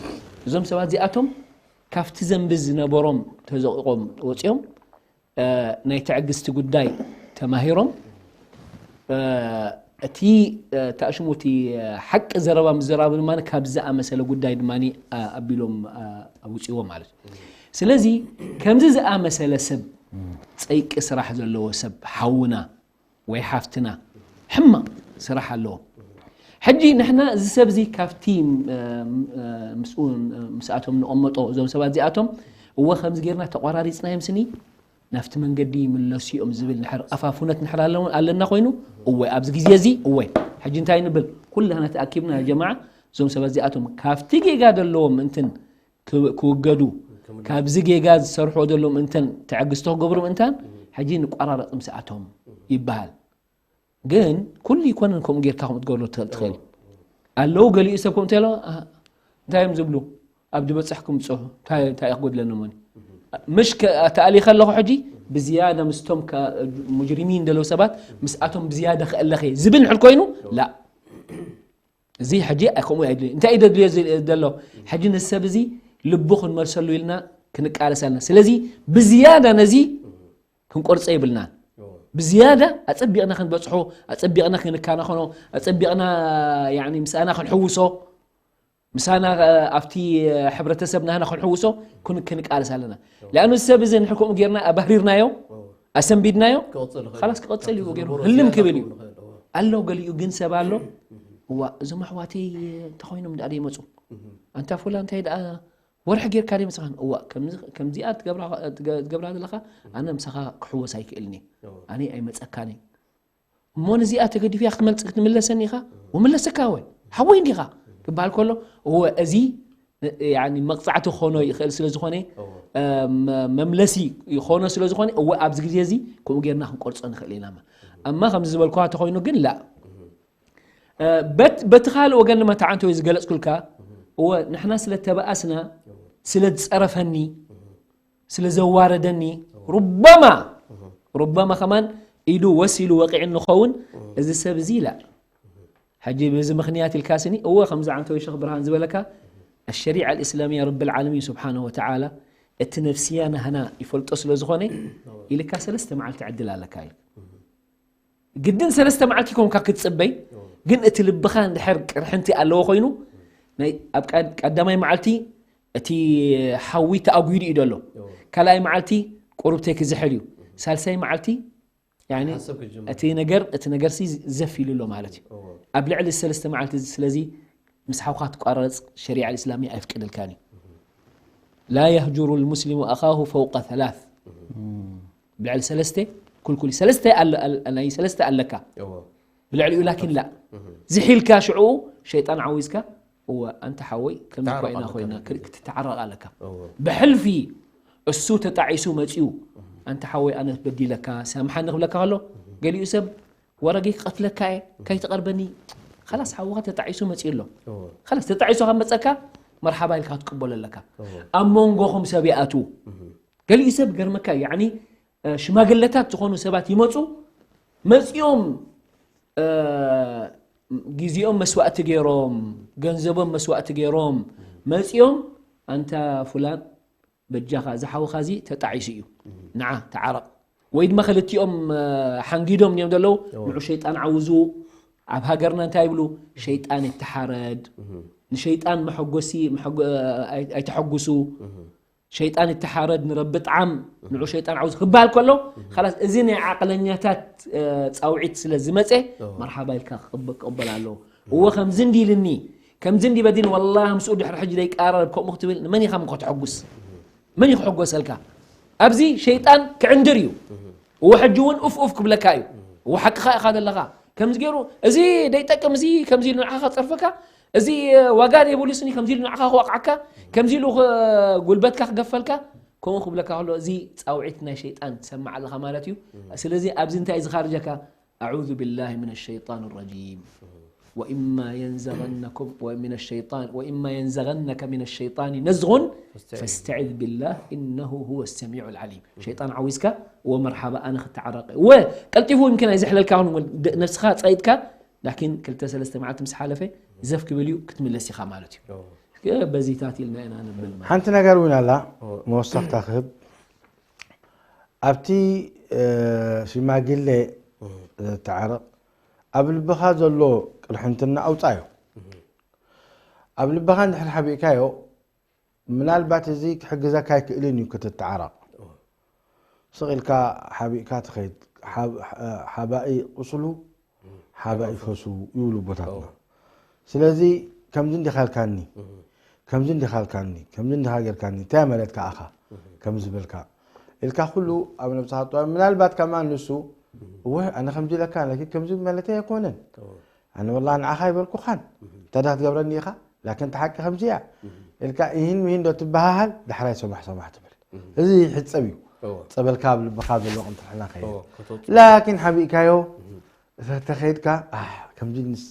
እዞም ሰባት እዚኣቶም ካብቲ ዘንቢ ዝነበሮም ተዘቒቖም ወጺኦም፣ እ፣ ናይ ትዕግስቲ ጉዳይ ተማሂሮም፣ እ፣ እቲ፣ እ፣ ተኣሽሙ እቲ፣ እ፣ ሓቂ ዘረባ ምዝራብ ድማ ካብ ዝኣመሰለ ጉዳይ ድማ፣ እ፣ ኣቢሎም፣ እ፣ ኣውፅዎ ማለት እዩ። ስለዚ ከምዚ ዝኣመሰለ ሰብ፣ ፀይቂ ስራሕ ዘለዎ ሰብ ሓውና ወይ ሓፍትና ሕማቕ ስራሕ ኣለዎ። ሕጂ ንሕና እዚ ሰብ እዚ ካብቲ፣ እ፣ እ፣ ምስኡ፣ እ፣ ምስኣቶም ንቐመጦ እዞም ሰባት እዚኣቶም እወ ከምዚ ጌርና ተቋራሪፅናዮም ስኒ ናብቲ መንገዲ ይምለሱ እዮም ዝብል ንሕር ኣፋፉነት ንሕር ኣለዎ-፣ ኣለና ኮይኑ እወ ኣብዚ ግዜ እዚ እወ። ሕጂ እንታይ ንብል? ኩላና ተኣኪብና ያ ጀማዓ እዞም ሰባት እዚኣቶም ካብቲ ጌጋ ዘለዎም እንትን ክብ-፣ ክውገዱ፣ ካብዚ ጌጋ ዝሰርሕዎ ዘለዎም እንትን ትዕግስቲ ክገብሩ ምእንታን ሕጂ ንቋራረፅ ምስኣቶም ይበሃል። ግን ኩሉ ይኮነን ከምኡ ጌርካ ከምኡ ትገብሮ ትኽእል፣ ትኽእል። ኣለዉ ገሊኡ ሰብ ከምኡ እንተሎ፣ ኣህ፣ እንታይ እዮም ዝብሉ? ኣብ ዝበፅሕ ክምፅሑ፣ እንታይ፣ እንታይ ክጎድለኒ እሞኒ? ምሽ ከ-፣ ተኣሊኸ ኣለኹ ሕጂ ብዝያዳ ምስቶም ከ-፣ ሙጅሪሚን ዘለዉ ሰባት ምስኣቶም ብዝያዳ ክእለኸ ዝብል ንሕል ኮይኑ፣ ላ። እዚ ሕጂ ከምኡ ኣይድልዮ። እንታይ እዩ ደድልዮ ዝ-፣ ዘሎ? ሕጂ ነዚ ሰብ እዚ ልቡ ክንመልሰሉ ኢልና ክንቃለስ ኣለና። ስለዚ ብዝያዳ ነዚ ክንቆርጾ የብልናን። ብዝያዳ ኣጸቢቕና ክንበጽሖ፣ ኣጸቢቕና ክንከናኸኖ፣ ኣጸቢቕና፣ ያኒ፣ ምስኣና ክንሕውሶ፣ ምሳና፣ እ፣ ኣብቲ፣ እ፣ ሕብረተሰብ ናህና ክንሕውሶ ክን-፣ ክንቃለስ ኣለና። ለኣኑ እዚ ሰብ እዚ ንሕር ከምኡ ጌርና ኣባህሪርናዮ፣ ኣሰንቢድናዮ፣ ክቕጽል ይኽእል እዩ። ኻላስ ክቕጽል እዩ፣ ካብቲ ገይሩ ዝነበሮ ህልም ዝያዳ ክብል እዩ። ክኸውን ይኽእል፣ እዎ። ኣሎ ገሊኡ ግን ሰብ ኣሎ፣ እዋ፣ እዞም ኣሕዋተይ እንተኾይኖም ደኣ ደይመጹ። ኣንታ ፉላ እንታይ ደኣ ወርሒ ጌርካ ደይ መጽኻን? እዋ፣ ከምዚ-፣ ከምዚኣ ትገብራ-፣ ትገ-፣ ትገብራ ዘለኻ፣ ኣነ ምሳኻ ክሕወስ ኣይክእልን እየ። እዎ። ኣነ ኣይመጸካን እየ። እሞ ነዚኣ ተገዲፍያ ክትመልጽ-፣ ክትምለሰኒ ኢኻ? ወመለሰካ ወይ? ሓወይ እንዲኻ? ክበሃል ከሎ፣ እወ፣ እዚ፣ ያኒ፣ መቕጻዕቲ ክኾኖ ይኽእል ስለ ዝኾነ፣ እወ። እ፣ መ-፣ መምለሲ ይኾኖ ስለ ዝኾነ፣ እወ፣ ኣብዚ ግዜ እዚ ከምኡ ጌርና ክንቆርጾ ንኽእል ኢና። እማ ከምዚ ዝበልኩኻ ተኾይኑ ግን፣ ላ። እ፣ በት-፣ በቲ ካልእ ወገን ድማ፣ ተዓንቶ ዝገለጽኩልካ፣ እወ፣ ንሕና ስለ ተበኣስና፣ ስለ ዝጸረፈኒ፣ ስለ ዘዋረደኒ፣ ሩበማ፣ ሩበማ ከማን ኢዱ ወሲሉ ወቂዑ ንኸውን፣ እዚ ሰብ እዚ ይላል። ሕጂ በዚ ምኽንያት ኢልካ ስኒ፣ እወ፣ ከምዚ ዓንተዊ ሸኽ ብርሃን ዝበለካ፣ ኣሸሪዓ ኣልእስላምያ ረብል ዓለሚን ስብሓነሁ ወተዓላ፣ እቲ ነፍስያ ናህና ይፈልጦ ስለ ዝኾነ፣ ኢልካ ሰለስተ መዓልቲ ዕድል ኣለካ ኢሉ። ግድን ሰለስተ መዓልቲ ኮንካ ክትጽበይ፣ ግን እቲ ልብኻ እንድሕር ቅርሕንቲ ኣለዎ ኮይኑ፣ ናይ ኣብ ቀድ-፣ ቀዳማይ መዓልቲ እቲ ሓዊ ተኣጒዱ እዩ ዘሎ። ካልኣይ መዓልቲ ቁሩብ ተክዝሕል እዩ። ሳልሳይ መዓልቲ፣ ያኒ፣ ሓሰብ ክጅምር። እቲ ነገር፣ እቲ ነገር ሲ ዘፍ ኢሉ ኣሎ ማለት እዩ። እዎ። ኣብ ልዕሊ ሰለስተ መዓልቲ እዚ፣ ስለዚ ምስ ሓውካ ትቋረጽ ሸሪዓ እስላምያ ኣይፍቅድልካን እዩ። ላ የህጁሩ ልሙስሊሙ ኣኻሁ ፈውቀ ተላት። ብልዕሊ ሰለስተ፣ ኩልኩል ሰለስተ ኣለ-፣ ኣለ-፣ ናይ ሰለስተ ኣለካ። እዎ። ብልዕሊኡ ላኪን ላ። ዝሒልካ ሽዑ ሸይጣን ዓዊዝካ፣ እወ፣ ኣንታ ሓወይ፣ ከምዚ እኮ ኢና ኮይና፣ ክትተዓረቕ ኣለካ። እዎ። ብሕልፊ እሱ ተጣዒሱ መጺኡ፣ ኣንታ ሓወይ፣ ኣነ በዲለካ፣ ሳምሓኒ ክብለካ ከሎ፣ ገሊኡ ሰብ፣ ወረገይ ክቐትለካ እየ፣ ከይትቐርበኒ። ኸላስ ሓውኻ ተጣዒሱ መጺኡ ኣሎ። እዎ። ኸላስ ተጣዒሱ ካብ መጸካ፣ መርሓባ ኢልካ ክትቅበሎ ኣለካ። እዎ። ኣብ መንጎኹም ሰብ ይኣትዉ። ገሊኡ ሰብ ገርመካ፣ ያዕኒ፣ እ፣ ሽማግለታት ዝኾኑ ሰባት ይመጹ፣ መጺኦም፣ እ፣ ግዜኦም መስዋእቲ ገይሮም፣ ገንዘቦም መስዋእቲ ገይሮም፣ መጺኦም፣ ኣንታ ፉላን፣ በጃኻ፣ እዚ ሓውኻ እዚ ተጣዒሱ እዩ። ንዓ፣ ተዓረቕ። ወይ ድማ ክልቲኦም፣ እ፣ ሓንጊዶም እዮም ዘለዉ፣ እዎ። ንዑ ሸይጣን ዓውዙ፣ ኣብ ሃገርና እንታይ ይብሉ? ሸይጣን ይተሓረድ። ንሸይጣን መሐጎሲ፣ መሐጎ-፣ ኣይ-፣ ኣይተሐጉሱ። ሸይጣን ይተሓረድ፣ ንረቢ ጥዓም፣ ንዑ ሸይጣን ዓውዝ ክበሃል ከሎ፣ ኸላስ፣ እዚ ናይ ዓቕለኛታት፣ እ፣ ጻውዒት ስለ ዝመጸ፣ እዎ። መርሓባ ኢልካ ክቕበ-፣ ክቕበል ኣለዎ። እዎ፣ ከምዚ እንዲ ኢልኒ፣ ከምዚ እንዲ በዲል፣ ወላሂ፣ ምስኡ ድሕሪ ሕጂ ዘይቃረብ፣ ከምኡ ክትብል፣ ንመን ኢኻ እሞ ከተሐጉስ? መን እዩ ክሕጎሰልካ? ኣብዚ ሸይጣን ክዕንድር እዩ። እዎ፣ ሕጂ እውን ኡፍ ኡፍ ክብለካ እዩ። እዎ፣ ሓቅኻ ኢኻ ዘለኻ። ከምዚ ገይሩ፣ እዚ ደይጠቅም፣ እዚ ከምዚ ኢሉ ንዓኻ ጸርፈካ፣ እዚ ዋጋ ዘይብሉ ስኒ ከምዚ ኢሉ ንዓኻ ክወቕዓካ፣ ከምዚ ኢሉ ኽ-፣ ጉልበትካ ክገፈልካ፣ ከምኡ ክብለካ ከሎ፣ እዚ ጻውዒት ናይ ሸይጣን ትሰምዕ ኣለኻ ማለት እዩ። ስለዚ ኣብዚ እንታይ እዩ ዝኻርጀካ? ኣዑዙ ቢላሂ ሚነ ሸይጣን ረጂም። ወኢማ የንዘገነኩም፣ ወሚነ ሸይጣን፣ ወኢማ የንዘገነከ ሚነ ሸይጣን ነዝጉን ፈስተዒዝ። ፈስተዒዝ ቢላህ ኢነሁ ሁወ ሰሚዑል ዓሊም። ሸይጣን ዓዊዝካ፣ ወመርሓባ፣ ኣነ ክተዓረቕ። ወ-፣ ቀልጢፉ ይምኪን ኣይዝሕለልካ፣ ውን ድ-፣ ነብስኻ ጸይጥካ፣ ላኪን ክልተ ሰለስተ መዓልቲ ምስ ሓለፈ ዘፍ ክብል እዩ፣ ክትምለስ ኢኻ ማለት እዩ። ኦ። እ፣ በዚታት ኢልና ኢና ንብል ማለት። ሓንቲ ነገር እውን ኣላ፣ ኦ። መወሰኽታ ክህብ። ኣብቲ፣ እ፣ ሽማግሌ ኦ። ዘተዓርቕ፣ ኣብ ልብኻ ዘሎ ቅርሕንትና ኣውጻዮ። ኦ። ኣብ ልብኻ እንድሕር ሓቢእካዮ፣ ምናልባት እዚ ክሕግዘካ ኣይክእልን እዩ ክትተዓረቕ። ኦ። ስቕ ኢልካ ሓቢእካ ትኸይድ። ሓብ-፣ ሓ-፣ ሓባኢ ቁስሉ፣ ሓባኢ ሓባኢ ፈሱ ይብሉ ቦታትና። ኦ። ስለዚ ከምዚ እንዲኻ ኢልካኒ፣ እህ። ከምዚ እንዲኻ ኢልካኒ፣ ከምዚ እንዲኻ ጌርካኒ፣ እንታይ ማለትካ ኣኻ? እህ። ከምዚ በልካ ኢልካ ኩሉ ኣብ ነብስኻ ጥዋይ። ምናልባት ከማን ንሱ፣ እህ። እወ፣ ኣነ ከምዚ ኢለካ፣ ላኪን ከምዚ ማለተይ ኣይኮነን። ኦ። ኣነ ወላሂ ንዓኻ ኣይበልኩኻን። እህ። እንታይ ደኣ ክትገብረኒ ኢኻ? ላኪን እቲ ሓቂ ከምዚ እያ። እህ። ኢልካ፣ እሂን ምሂን ዶ ትበሃሃል፣ ዳሕራይ ሰማሕ ሰማሕ ትብል። እህ። እዚ ይሕጸብ እዩ። ኦ። ጸበልካ ኣብ ልብኻ ዘሎ ቅንጥርሕና ከይድ። ኦ፣ ከተውጽኦ። ላኪን ሓቢእካዮ፣ እህ። እተ-፣ ተኸይድካ፣ ኣሕ፣ ከምዚ ንስ-፣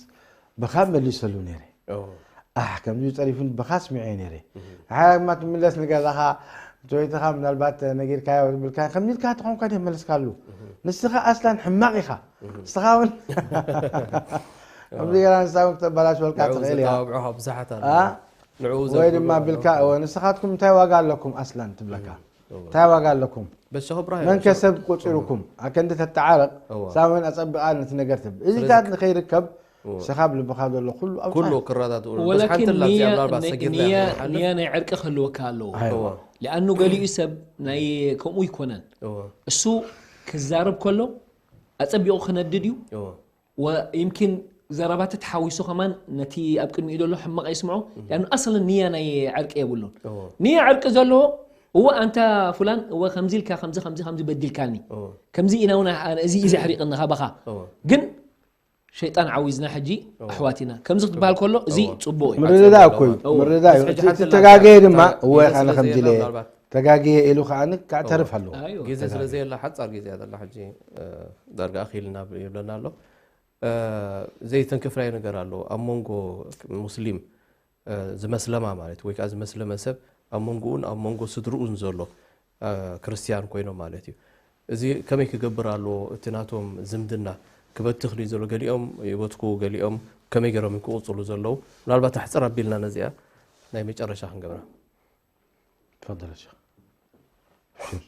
ብኻ መሊሰሉ ነይረ። ኦ። ኣሕ፣ ከምዚ ጸሪፉን ብኻ ስሚዐ ነይረ። እህ። ኣሕ፣ እማ ትምለስ ንገዛኻ፣ ንሰበይትኻ ምናልባት ነጊርካዮ ዝብልካ፣ ከምዚ ኢልካ ተኾንካ ድየ መለስካሉ? እህ። ንስኻ ኣስላን ሕማቕ ኢኻ። እህ። ንስኻ እውን ከምዚ ጌራ ንሳ እውን ክተበላሽወልካ ንዕኡ ትኽእል እያ። ዘተባብዑኻ ብዙሓት ኣለዉ። ኣ? ንዕኡ ወይ ድማ ዘብሉ ቢልካ፣ ኣለዉ። እወ፣ ንስኻትኩም እንታይ ዋጋ ኣለኩም ኣስላን ትብለካ? እህ። እወ። እንታይ ዋጋ ኣለኩም? በሻኽ እብራሂም፣ መን በሻኽ ከሰብ ቆጺሩኩም? ኣከንዲ ተተዓረቕ፣ እወ። ሳመን ኣጸብቓ ነቲ ነገር ትብል። ስለዚ እዚታት ንኸይርከብ፣ እወ። ንስኻ ኣብ ልብኻ ዘሎ ኩሉ ኣውጽኣ። ኩሉ ክረዳድኡ። በስ ወላኪን ሓንቲ ኣላ እዚኣ ንያ፣ ምናልባት ን-፣ ሰጊርና ንያ፣ ንሓልፍ። ንያ ናይ ዕርቂ ክህልወካ ኣለዎ። ኣይዋ። ሊኣኑ ገሊኡ ሰብ ናይ ከምኡ ይኮነን። እወ። እሱ ክዛረብ ከሎ ኣጸቢቑ ክነድድ እዩ። እወ። ወይምኪን ዘረባቲ ተሓዊሱ ከማን ነቲ ኣብ ቅድሚኡ ዘሎ ሕማቕ የስምዖ። እህ። ያኑ ኣስለን ንያ ናይ ዕርቂ የብሉን። እዎ። ንያ ዕርቂ ዘለዎ፣ እዎ ኣንታ ፉላን፣ እዎ ከምዚ ኢልካ፣ ከምዚ፣ ከምዚ፣ ከምዚ በዲልካኒ። እዎ። ከምዚ ኢና እውን ኣነ እዚ እዩ ዘሕሪቕኒ ካባኻ። እዎ። ግን ሸይጣን ዓዊዝና ሕጂ ኣሕዋት ኢና ከምዚ ክትበሃል ከሎ እዚ እወ። ጽቡቕ እዩ። ምርድዳእ እኮ እዩ እወ። ምርድዳእ እዩ ሕጂ እቲ ሓንቲ እቲ ተጋገየ ድማ ኣላ፣ እወ ግዜ ኣነ ስለ ከምዚ ኢለ ዘየለ ምናልባት ተጋገየ ኢሉ ከዓ ካዕተርፍ ኣለዎ ኣዮ። ግዜ ስለ ዘየላ ሓፃር ግዜ እያ ዘላ ሕጂ እ፣ ዳርጋ ኣኺልና ይብለና ኣሎ እ፣ ዘይተንክፍራይ ነገር ኣሎ ኣብ መንጎ ሙስሊም እ፣ ዝመስለማ ማለት ወይ ከዓ ዝመስለመ ሰብ ኣብ መንጎኡን ኣብ መንጎ ስድርኡን ዘሎ እ፣ ክርስትያን ኮይኖም ማለት እዩ እዚ ከመይ ክገብር ኣለዎ እቲ ናቶም ዝምድና ክበትኽ ድዩ ዘሎ ገሊኦም ይበትኩ ገሊኦም ከመይ ገይሮም ክቕፅሉ ዘለዉ ምናልባት ኣሕፅር ኣቢልና ነዚኣ ናይ መጨረሻ ክንገብራ تفضل يا شيخ أبشر.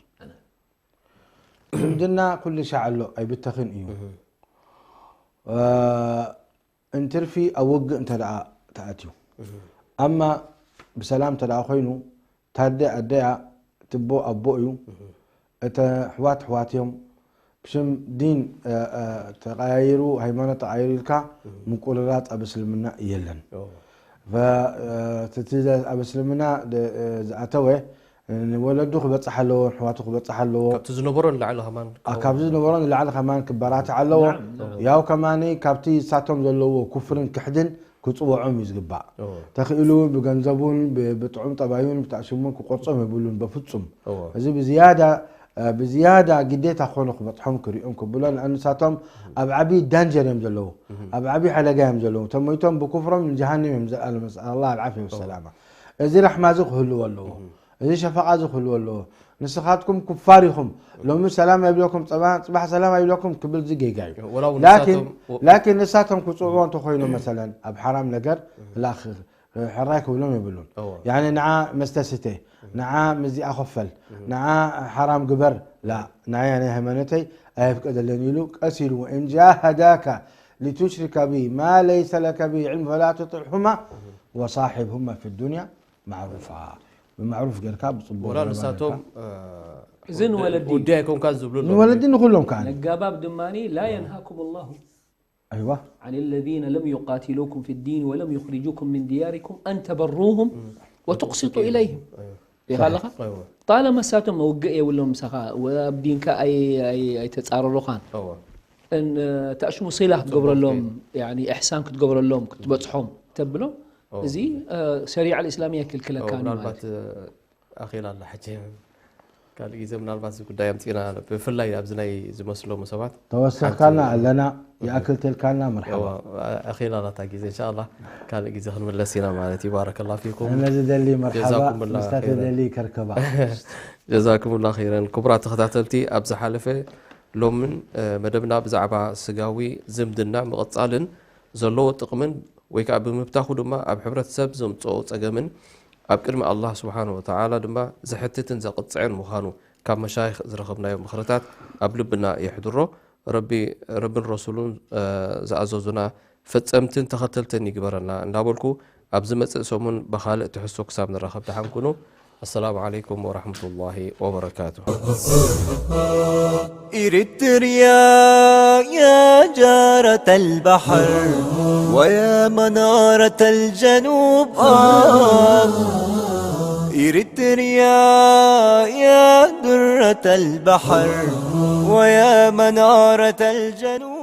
ዝምድና ኩሉ ሻዕ ኣሎ ኣይብተኽን እዩ እ፣ እንትርፊ ኣብ ውግእ እንተ ደኣ ተኣትዩ ኣማ ብሰላም እንተ ደኣ ኮይኑ ታደ ኣደያ ትቦ ኣቦ እዩ እተ ኣሕዋት ኣሕዋት እዮም ብሽም ዲን እ፣ እ፣ ተቐያይሩ ሃይማኖት ተቐያይሩ ኢልካ ምቁርራፅ ኣብ እስልምና የለን ፈ- እ፣ እቲ ዝ- ኣብ እስልምና ድ- እ፣ ዝኣተወ ንወለዱ ክበፅሕ ኣለዎ ንሕዋቱ ክበፅሕ ኣለዎ ካብቲ ዝነበሮ ንላዕሊ ከማን ኣ- ካብ ዝነበሮ ንላዕሊ ከማን ክበራትዕ ኣለዎ ያው ከማኒ ካብቲ ንሳቶም ዘለዎ ኩፍርን ክሕድን ክፅወዖም እዩ ዝግባእ ተኽኢሉ ብገንዘቡን ብ- ብጥዑም ጠባዩን ብታእሽሙን ክቆርፆም የብሉን በፍፁም እወ። እዚ ብዝያዳ እ፣ ብዝያዳ ግዴታ ክኾኑ ክበፅሖም ክሪኦም ክብሎ ንኣንሳቶም ኣብ ዓብዪ ዳንጀር እዮም ዘለዉ ኣብ ዓብዪ ሓደጋ እዮም ዘለዉ ተሞይቶም ብኩፍሮም ንጀሃንም እዮም ዘኣለመ ኣላ ኣልዓፍያ ወሰላማ እዚ ራሕማ እዚ ክህልዎ ኣለዎ እዚ ሸፈቃ እዚ ክህልዎ ኣለዎ ንስኻትኩም ኩፋር ኢኹም ሎሚ ሰላም ኣይብለኩም ፅባ- ፅባሕ ሰላም ኣይብለኩም ክብል እዚ ጌጋ እዩ ወላ እውን ላኪን ንሳቶም- ላኪን ንሳቶም ክፅውዑ እንተኮይኑ መሰለን ኣብ ሓራም ነገር ላ ሕራይ ክብሎም የብሉን እወ። ያኒ ንዓ መስተ ስተ ንዓ ምስዚኣ ኮፈል ንዓ ሓራም ግበር ላ ንዓያ ናይ ሃይማኖተይ ኣየፍቀደለን ኢሉ ቀስ ኢሉ ወእን ጃሃዳካ ሊቱሽሪከ ቢ ማ ለይሰ ለከ ቢ ዕልም ፈላ ትጥዕሑማ ወሳሒብሁማ ፊ ዱንያ ማዕሩፋ ብማዕሩፍ ጌርካ ብፅቡቅ ወላ ዘረባ ንሳቶም ጌርካ። እ፣ እዚ ንወለዲ ውዲ ኣይኮንካ ዝብሉ ኣለዉ። ንወለዲ ንኩሎም ከዓ ነጋባብ ድማ ላ የንሃኩም ላሁ ኣይዋ عن الذين لم يقاتلوكم في الدين ولم يخرجوكم من دياركم أن تبروهم وتقسطوا إليهم ሪኻ ኣለኻ ኣይወ። ጣለማ ንሳቶም መውግእ የብሎም ምሳኻ ኣብ ዲንካ ኣይ- ኣይ- ኣይተፃረሩኻን እወ። እን ተእሽሙ ሲላ ክትገብረሎም ያኒ ኢሕሳን ክትገብረሎም ክትበፅሖም ተብሎም እዚ ሸሪዓ ልእስላምያ ይክልክለካ ማለት ምናልባት ኣኺላ ኣላ ሕጂ ካልእ ግዜ ምናልባት እዚ ጉዳይ ኣምፂና ብፍላይ ኣብዚ ናይ ዝመስሎም ሰባት ተወሰኽካልና ኣለና ይኣክል ተልካልና መርሓባ ኣኺላ ኣላታ ግዜ እንሻ ኣላ ካልእ ግዜ ክንምለስ ኢና ማለት እዩ ባረከላ ፊኩም እነ ዝደሊ መርሓባ ጀዛኩምላ ምስታ ኸይረን። ተደሊ ከርከባ ጀዛኩምላ ኸይረን ክቡራት ተኸታተልቲ ኣብ ዝሓለፈ ሎምን መደብና ብዛዕባ ስጋዊ ዝምድና ምቕፃልን ዘለዎ ጥቕምን ወይ ከዓ ብምብታኹ ድማ ኣብ ሕብረተሰብ ዘምፅኦ ፀገምን ኣብ ቅድሚ ኣላህ ስብሓን ወተዓላ ድማ ዘሕትትን ዘቕፅዕን ምዃኑ ካብ መሻይኽ ዝረኸብናዮ ምኽርታት ኣብ ልብና የሕድሮ ረቢ ረብን ረሱሉን ዝኣዘዙና ፈፀምትን ተኸተልትን ይግበረና እንዳበልኩ ኣብ ዝመፅእ ሰሙን ብኻልእ ትሕዝቶ ክሳብ ንራኸብ ደሓን ኩኑ ኣሰላሙ ዓለይኩም ወረሕመቱላሂ ወበረካቱ إريتريا يا جارة البحر ويا منارة الجنوب آه إريتريا يا درة البحر ويا منارة الجنوب